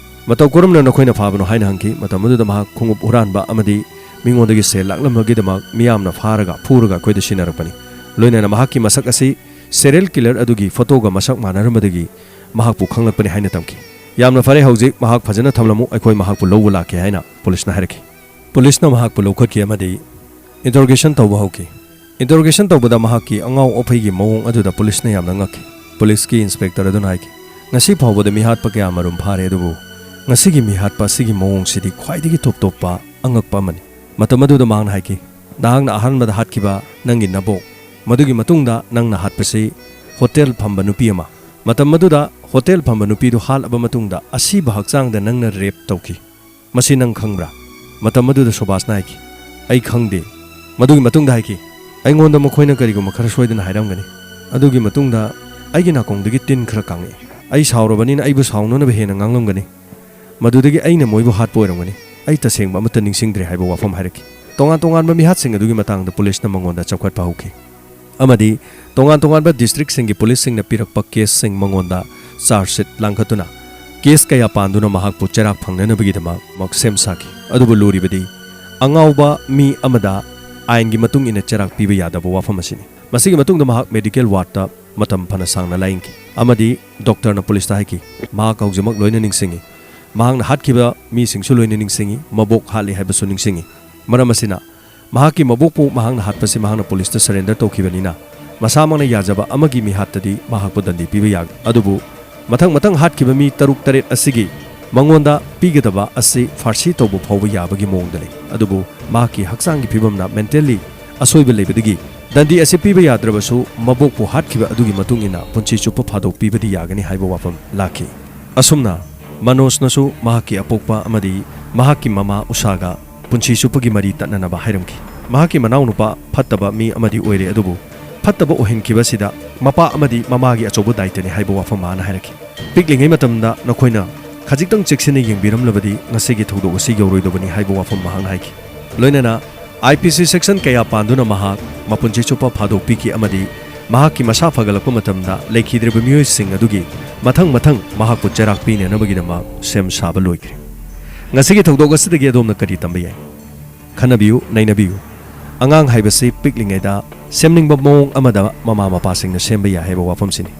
ꯃꯇꯧ ꯀꯔꯝꯅ ꯅꯈꯣꯏꯅ ꯐꯥꯕꯅꯣ?" ꯍꯥꯏꯅ ꯍꯪꯈꯤ꯫ ꯃꯇꯝ ꯑꯗꯨꯗ ꯃꯍꯥꯛ ꯈꯣꯡꯎꯞ ꯍꯨꯔꯥꯟꯕ ꯑꯃꯗꯤ ꯃꯤꯉꯣꯟꯗꯒꯤ ꯁꯦꯜ ꯂꯥꯛꯂꯝꯕꯒꯤꯗꯃꯛ ꯃꯤꯌꯥꯝꯅ ꯐꯥꯔꯒ ꯐꯨꯔꯒ ꯑꯩꯈꯣꯏꯗ ꯁꯤꯟꯅꯔꯛꯄꯅꯤ꯫ ꯂꯣꯏꯅꯅ ꯃꯍꯥꯛꯀꯤ ꯃꯁꯛ ꯑꯁꯤ ꯁꯦꯔꯤꯌꯦꯜ ꯀꯤꯂꯔ ꯑꯗꯨꯒꯤ ꯐꯣꯇꯣꯒ ꯃꯁꯛ ꯃꯥꯟꯅꯔꯝꯕꯗꯒꯤ ꯃꯍꯥꯛꯄꯨ ꯈꯪꯂꯛꯄꯅꯤ ꯍꯥꯏꯅ ꯇꯝꯈꯤ꯫ "ꯌꯥꯝꯅ ꯐꯔꯦ, ꯍꯧꯖꯤꯛ ꯃꯍꯥꯛ ꯐꯖꯅ ꯊꯝꯂꯝꯃꯨ, ꯑꯩꯈꯣꯏ ꯃꯍꯥꯛꯄꯨ ꯂꯧꯕ ꯂꯥꯛꯀꯦ" ꯍꯥꯏꯅ ꯄꯨꯂꯤꯁꯅ ꯍꯥꯏꯔꯛꯈꯤ꯫ ꯄꯨꯂꯤꯁꯅ ꯃꯍꯥꯛꯄꯨ ꯂꯧꯈꯠꯈꯤ ꯑꯃꯗꯤ ꯏꯟꯇꯔꯣꯒꯦꯁꯟ ꯇꯧꯕ ꯍꯧꯈꯤ꯫ ꯏꯟꯇꯔꯣꯒꯦꯁꯟ ꯇꯧꯕꯗ ꯃꯍꯥꯛꯀꯤ ꯑꯉꯥꯎ ꯑꯐꯩꯒꯤ ꯃꯑꯣꯡ ꯑꯗꯨꯗ ꯄꯨꯂꯤꯁꯅ ꯌꯥꯝꯅ ꯉꯛꯈꯤ꯫ ꯄꯨꯂꯤꯁꯀꯤ ꯏꯟꯁꯄꯦꯛꯇꯔ ꯑꯗꯨꯅ ꯍꯥꯏꯈꯤ, "ꯉꯁꯤ ꯐꯥꯎꯕꯗ ꯃꯤꯍꯥꯠꯄ ꯀꯌꯥꯃꯔꯨꯝ ꯐꯥꯔꯦ, ꯑꯗꯨꯕꯨ ꯉꯁꯤꯒꯤ ꯃꯤꯍꯥꯠꯄ ꯑꯁꯤꯒꯤ ꯃꯑꯣꯡꯁꯤꯗꯤ ꯈ꯭ꯋꯥꯏꯗꯒꯤ ꯇꯣꯞ ꯇꯣꯞꯄ ꯑꯉꯛꯄ ꯑꯃꯅꯤ"꯫ ꯃꯇꯝ ꯑꯗꯨꯗ ꯃꯍꯥꯛꯅ ꯍꯥꯏꯈꯤ, "ꯅꯍꯥꯛꯅ ꯑꯍꯥꯟꯕꯗ ꯍꯥꯠꯈꯤꯕ ꯅꯪꯒꯤ ꯅꯕꯣꯛ, ꯃꯗꯨꯒꯤ ꯃꯇꯨꯡꯗ ꯅꯪꯅ ꯍꯥꯠꯄꯁꯤ ꯍꯣꯇꯦꯜ ꯐꯝꯕ ꯅꯨꯄꯤ ꯑꯃ꯫ ꯃꯇꯝ ꯑꯗꯨꯗ ꯍꯣꯇꯦꯜ ꯐꯝꯕ ꯅꯨꯄꯤꯗꯨ ꯍꯥꯠꯂꯕ ꯃꯇꯨꯡꯗ ꯑꯁꯤꯕ ꯍꯛꯆꯥꯡꯗ ꯅꯪꯅ ꯔꯦꯞ ꯇꯧꯈꯤ꯫ ꯃꯁꯤ ꯅꯪ ꯈꯪꯕ꯭ꯔꯥ?" ꯃꯇꯝ ꯑꯗꯨꯗ ꯁꯨꯕꯥꯁꯅ ꯍꯥꯏꯈꯤ, "ꯑꯩ ꯈꯪꯗꯦ"꯫ ꯃꯗꯨꯒꯤ ꯃꯇꯨꯡꯗ ꯍꯥꯏꯈꯤ, "ꯑꯩꯉꯣꯟꯗ ꯃꯈꯣꯏꯅ ꯀꯔꯤꯒꯨꯝꯕ ꯈꯔ ꯁꯣꯏꯗꯅ ꯍꯥꯏꯔꯝꯒꯅꯤ꯫ ꯑꯗꯨꯒꯤ ꯃꯇꯨꯡꯗ ꯑꯩꯒꯤ ꯅꯥꯀꯣꯡꯗꯒꯤ ꯇꯤꯟ ꯈꯔ ꯀꯥꯡꯉꯛꯏ꯫ ꯑꯩ ꯁꯥꯎꯔꯕꯅꯤꯅ ꯑꯩꯕꯨ ꯁꯥꯎꯅꯅꯕ ꯍꯦꯟꯅ ꯉꯥꯡꯂꯝꯒꯅꯤ꯫ ꯃꯗꯨꯗꯒꯤ ꯑꯩꯅ ꯃꯣꯏꯕꯨ ꯍꯥꯠꯄ ꯑꯣꯏꯔꯝꯒꯅꯤ꯫ ꯑꯩ ꯇꯁꯦꯡꯕ ꯑꯃꯠꯇ ꯅꯤꯡꯁꯤꯡꯗ꯭ꯔꯦ" ꯍꯥꯏꯕ ꯋꯥꯐꯝ ꯍꯥꯏꯔꯛꯈꯤ꯫ ꯇꯣꯉꯥꯟ ꯇꯣꯉꯥꯟꯕ ꯃꯤꯍꯥꯠꯁꯤꯡ ꯑꯗꯨꯒꯤ ꯃꯇꯥꯡꯗ ꯄꯨꯂꯤꯁꯅ ꯃꯉꯣꯟꯗ ꯆꯥꯎꯈꯠꯄ ꯍꯧꯈꯤ꯫ ꯑꯃꯗꯤ ꯇꯣꯉꯥꯟ ꯇꯣꯉꯥꯟꯕ ꯗꯤꯁꯇ꯭ꯔꯤꯛꯁꯤꯡꯒꯤ ꯄꯨꯂꯤꯁꯁꯤꯡꯅ ꯄꯤꯔꯛꯄ ꯀꯦꯁꯁꯤꯡ ꯃꯉꯣꯟꯗ ꯆꯥꯔꯖ ꯁꯤꯠ ꯂꯥꯡꯈꯠꯇꯨꯅ ꯀꯦꯁ ꯀꯌꯥ ꯄꯥꯟꯗꯨꯅ ꯃꯍꯥꯛꯄꯨ ꯆꯩꯔꯥꯛ ꯐꯪꯅꯅꯕꯒꯤꯗꯃꯛ ꯁꯦꯝ ꯁꯥꯈꯤ꯫ ꯑꯗꯨꯕꯨ ꯂꯨꯔꯤꯕꯗꯤ ꯑꯉꯥꯎꯕ ꯃꯤ ꯑꯃꯗ ꯑꯥꯏꯟꯒꯤ ꯃꯇꯨꯡ ꯏꯟꯅ ꯆꯩꯔꯥꯛ ꯄꯤꯕ ꯌꯥꯗꯕ ꯋꯥꯐꯝ ꯑꯁꯤꯅꯤ꯫ ꯃꯁꯤꯒꯤ ꯃꯇꯨꯡꯗ ꯃꯍꯥꯛ ꯃꯦꯗꯤꯀꯦꯜ ꯋꯥꯔꯗꯇ ꯃꯇꯝ ꯐꯅ ꯁꯥꯡꯅ ꯂꯥꯌꯦꯡꯈꯤ ꯑꯃꯗꯤ ꯗꯣꯛꯇꯔꯅ ꯄꯨꯂꯤꯁꯇ ꯍꯥꯏꯈꯤ, ꯃꯍꯥꯛ ꯍꯧꯖꯤꯛꯃꯛ ꯂꯣꯏꯅ ꯅꯤꯡꯁꯤꯡꯉꯤ꯫ ꯃꯍꯥꯛꯅ ꯍꯥꯠꯈꯤꯕ ꯃꯤꯁꯤꯡꯁꯨ ꯂꯣꯏꯅ ꯅꯤꯡꯁꯤꯡꯉꯤ, ꯃꯕꯣꯛ ꯍꯥꯠꯂꯤ ꯍꯥꯏꯕꯁꯨ ꯅꯤꯡꯁꯤꯡꯉꯤ꯫ ꯃꯔꯝ ꯑꯁꯤꯅ, ꯃꯍꯥꯛꯀꯤ ꯃꯕꯣꯛꯄꯨ ꯃꯍꯥꯛꯅ ꯍꯥꯠꯄꯁꯤ ꯃꯍꯥꯛꯅ ꯄꯨꯂꯤꯁꯇ ꯁꯔꯦꯟꯗꯔ ꯇꯧꯈꯤꯕꯅꯤꯅ, ꯃꯁꯥꯃꯛꯅ ꯌꯥꯖꯕ ꯑꯃꯒꯤ ꯃꯤꯍꯥꯠꯇꯗꯤ ꯃꯍꯥꯛꯄꯨ ꯗꯟꯗꯤ ꯄꯤꯕ ꯌꯥꯒꯅꯤ꯫ ꯑꯗꯨꯕꯨ ꯃꯊꯪ ꯃꯊꯪ ꯍꯥꯠꯈꯤꯕ ꯃꯤ ꯇꯔꯨꯛ ꯇꯔꯦꯠ ꯑꯁꯤꯒꯤ ꯃꯉꯣꯟꯗ ꯄꯤꯒꯗꯕ ꯑꯁꯤ ꯐꯥꯔꯁꯤ ꯇꯧꯕ ꯐꯥꯎꯕ ꯌꯥꯕꯒꯤ ꯃꯑꯣꯡꯗ ꯂꯩ꯫ ꯑꯗꯨꯕꯨ ꯃꯍꯥꯛꯀꯤ ꯍꯛꯆꯥꯡꯒꯤ ꯐꯤꯕꯝꯅ, ꯃꯦꯟꯇꯦꯜꯂꯤ ꯑꯁꯣꯏꯕ ꯂꯩꯕꯗꯒꯤ ꯗꯟꯗꯤ ꯑꯁꯤ ꯄꯤꯕ ꯌꯥꯗ꯭ꯔꯕꯁꯨ, ꯃꯕꯣꯛꯄꯨ ꯍꯥꯠꯈꯤꯕ ꯑꯗꯨꯒꯤ ꯃꯇꯨꯡ ꯏꯟꯅ ꯄꯨꯟꯁꯤ ꯆꯨꯞꯄ ꯐꯥꯗꯣꯛ ꯄꯤꯕꯗꯤ ꯌꯥꯒꯅꯤ ꯍꯥꯏꯕ ꯋꯥꯐꯝ ꯂꯥꯛꯈꯤ꯫ ꯑꯁꯨꯝꯅ ꯃꯅꯣꯖꯅꯁꯨ ꯃꯍꯥꯛꯀꯤ ꯑꯄꯣꯛꯄ ꯑꯃꯗꯤ ꯃꯍꯥꯛꯀꯤ ꯃꯃꯥ ꯎꯁꯥꯒ ꯄꯨꯟꯁꯤ ꯆꯨꯞꯄꯒꯤ ꯃꯔꯤ ꯇꯠꯅꯅꯕ ꯍꯥꯏꯔꯝꯈꯤ꯫ ꯃꯍꯥꯛꯀꯤ ꯃꯅꯥꯎꯅꯨꯄꯥ ꯐꯠꯇꯕ ꯃꯤ ꯑꯃꯗꯤ ꯑꯣꯏꯔꯦ, ꯑꯗꯨꯕꯨ ꯐꯠꯇꯕ ꯑꯣꯏꯍꯟꯈꯤꯕꯁꯤꯗ ꯃꯄꯥ ꯑꯃꯗꯤ ꯃꯃꯥꯒꯤ ꯑꯆꯧꯕ ꯗꯥꯏꯇꯅꯤ ꯍꯥꯏꯕ ꯋꯥꯐꯝ ꯃꯍꯥꯛꯅ ꯍꯥꯏꯔꯛꯈꯤ꯫ ꯄꯤꯛꯂꯤꯉꯩ ꯃꯇꯝꯗ ꯅꯈꯣꯏꯅ ꯈꯖꯤꯛꯇꯪ ꯆꯦꯛꯁꯤꯟꯅ ꯌꯦꯡꯕꯤꯔꯝꯂꯕꯗꯤ ꯉꯁꯤꯒꯤ ꯊꯧꯗꯣꯛ ꯑꯁꯤ ꯌꯧꯔꯣꯏꯗꯕꯅꯤ ꯍꯥꯏꯕ ꯋꯥꯐꯝ ꯃꯍꯥꯛꯅ ꯍꯥꯏꯈꯤ꯫ ꯂꯣꯏꯅꯅ ꯑꯥꯏ ꯄꯤ ꯁꯤ ꯁꯦꯛꯁꯟ ꯀꯌꯥ ꯄꯥꯟꯗꯨꯅ ꯃꯍꯥꯛ ꯃꯄꯨꯟꯁꯤ ꯆꯨꯞꯄ ꯐꯥꯗꯣꯛꯄꯤꯈꯤ ꯑꯃꯗꯤ ꯃꯍꯥꯛꯀꯤ ꯃꯁꯥ ꯐꯒꯠꯂꯛꯄ ꯃꯇꯝꯗ ꯂꯩꯈꯤꯗ꯭ꯔꯤꯕ ꯃꯤꯑꯣꯏꯁꯤꯡ ꯑꯗꯨꯒꯤ ꯃꯊꯪ ꯃꯊꯪ ꯃꯍꯥꯛꯄꯨ ꯆꯩꯔꯥꯛ ꯄꯤꯅꯅꯕꯒꯤꯗꯃꯛ ꯁꯦꯝ ꯁꯥꯕ ꯂꯣꯏꯈ꯭ꯔꯦ꯫ ꯉꯁꯤꯒꯤ ꯊꯧꯗꯣꯛ ꯑꯁꯤꯗꯒꯤ ꯑꯗꯣꯝꯅ ꯀꯔꯤ ꯇꯝꯕ ꯌꯥꯏ? ꯈꯟꯅꯕꯤꯌꯨ, ꯅꯩꯅꯕꯤꯌꯨ꯫ ꯑꯉꯥꯡ ꯍꯥꯏꯕꯁꯤ ꯄꯤꯛꯂꯤꯉꯩꯗ ꯁꯦꯝꯅꯤꯡꯕ ꯃꯑꯣꯡ ꯑꯃꯗ ꯃꯃꯥ ꯃꯄꯥꯁꯤꯡꯅ ꯁꯦꯝꯕ ꯌꯥꯏ ꯍꯥꯏꯕ ꯋꯥꯐꯝꯁꯤꯅꯤ꯫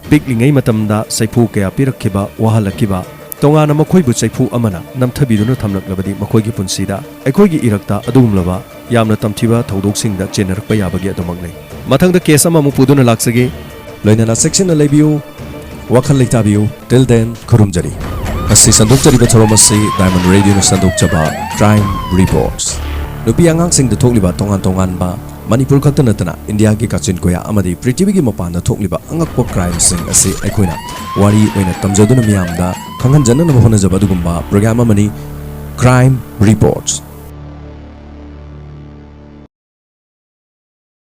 ꯄꯤꯛꯂꯤꯉꯩ ꯃꯇꯝꯗ ꯆꯩꯐꯨ ꯀꯌꯥ ꯄꯤꯔꯛꯈꯤꯕ, ꯋꯥꯍꯜꯂꯛꯈꯤꯕ, ꯇꯣꯉꯥꯟꯅ ꯃꯈꯣꯏꯕꯨ ꯆꯩꯐꯨ ꯑꯃꯅ ꯅꯝꯊꯕꯤꯗꯨꯅ ꯊꯝꯂꯛꯂꯕꯗꯤ ꯃꯈꯣꯏꯒꯤ ꯄꯨꯟꯁꯤꯗ ꯑꯩꯈꯣꯏꯒꯤ ꯏꯔꯛꯇ ꯑꯗꯨꯒꯨꯝꯂꯕ ꯌꯥꯝꯅ ꯇꯝꯊꯤꯕ ꯊꯧꯗꯣꯛꯁꯤꯡꯗ ꯆꯦꯟꯅꯔꯛꯄ ꯌꯥꯕꯒꯤ ꯑꯗꯨꯃꯛ ꯂꯩ꯫ ꯃꯊꯪꯗ ꯀꯦꯁ ꯑꯃꯃꯨꯛ ꯄꯨꯗꯨꯅ ꯂꯥꯛꯆꯒꯦ꯫ ꯂꯣꯏꯅꯅ ꯆꯦꯛꯁꯤꯟꯅ ꯂꯩꯕꯤꯌꯨ, ꯋꯥꯈꯜ ꯂꯩꯇꯥꯕꯤꯌꯨ꯫ Till then, ꯈꯨꯔꯨꯝꯖꯔꯤ꯫ ꯉꯁꯤ ꯁꯟꯗꯣꯛꯆꯔꯤꯕ ꯊꯧꯔꯝ ꯑꯁꯤ Diamond Radio ꯅ ꯁꯟꯗꯣꯛꯆꯕ Crime Reports꯫ ꯅꯨꯄꯤ ꯑꯉꯥꯡꯁꯤꯡꯗ ꯊꯣꯛꯂꯤꯕ ꯇꯣꯉꯥꯟ ꯇꯣꯉꯥꯟꯕ, ꯃꯅꯤꯄꯨꯔ ꯈꯛꯇ ꯅꯠꯇꯅ ꯏꯟꯗꯤꯌꯥꯒꯤ ꯀꯥꯆꯤꯟ ꯀꯣꯌꯥ ꯑꯃꯗꯤ ꯄ꯭ꯔꯤꯊꯤꯕꯤꯒꯤ ꯃꯄꯥꯟꯗ ꯊꯣꯛꯂꯤꯕ ꯑꯉꯛꯄ ꯀ꯭ꯔꯥꯏꯝꯁꯤꯡ ꯑꯁꯤ ꯑꯩꯈꯣꯏꯅ ꯋꯥꯔꯤ ꯑꯣꯏꯅ ꯇꯝꯖꯗꯨꯅ ꯃꯤꯌꯥꯝꯗ ꯈꯪꯍꯟꯖꯅꯅꯕ ꯍꯣꯠꯅꯖꯕ ꯑꯗꯨꯒꯨꯝꯕ ꯄ꯭ꯔꯣꯒ꯭ꯔꯥꯝ ꯑꯃꯅꯤ Crime Reports꯫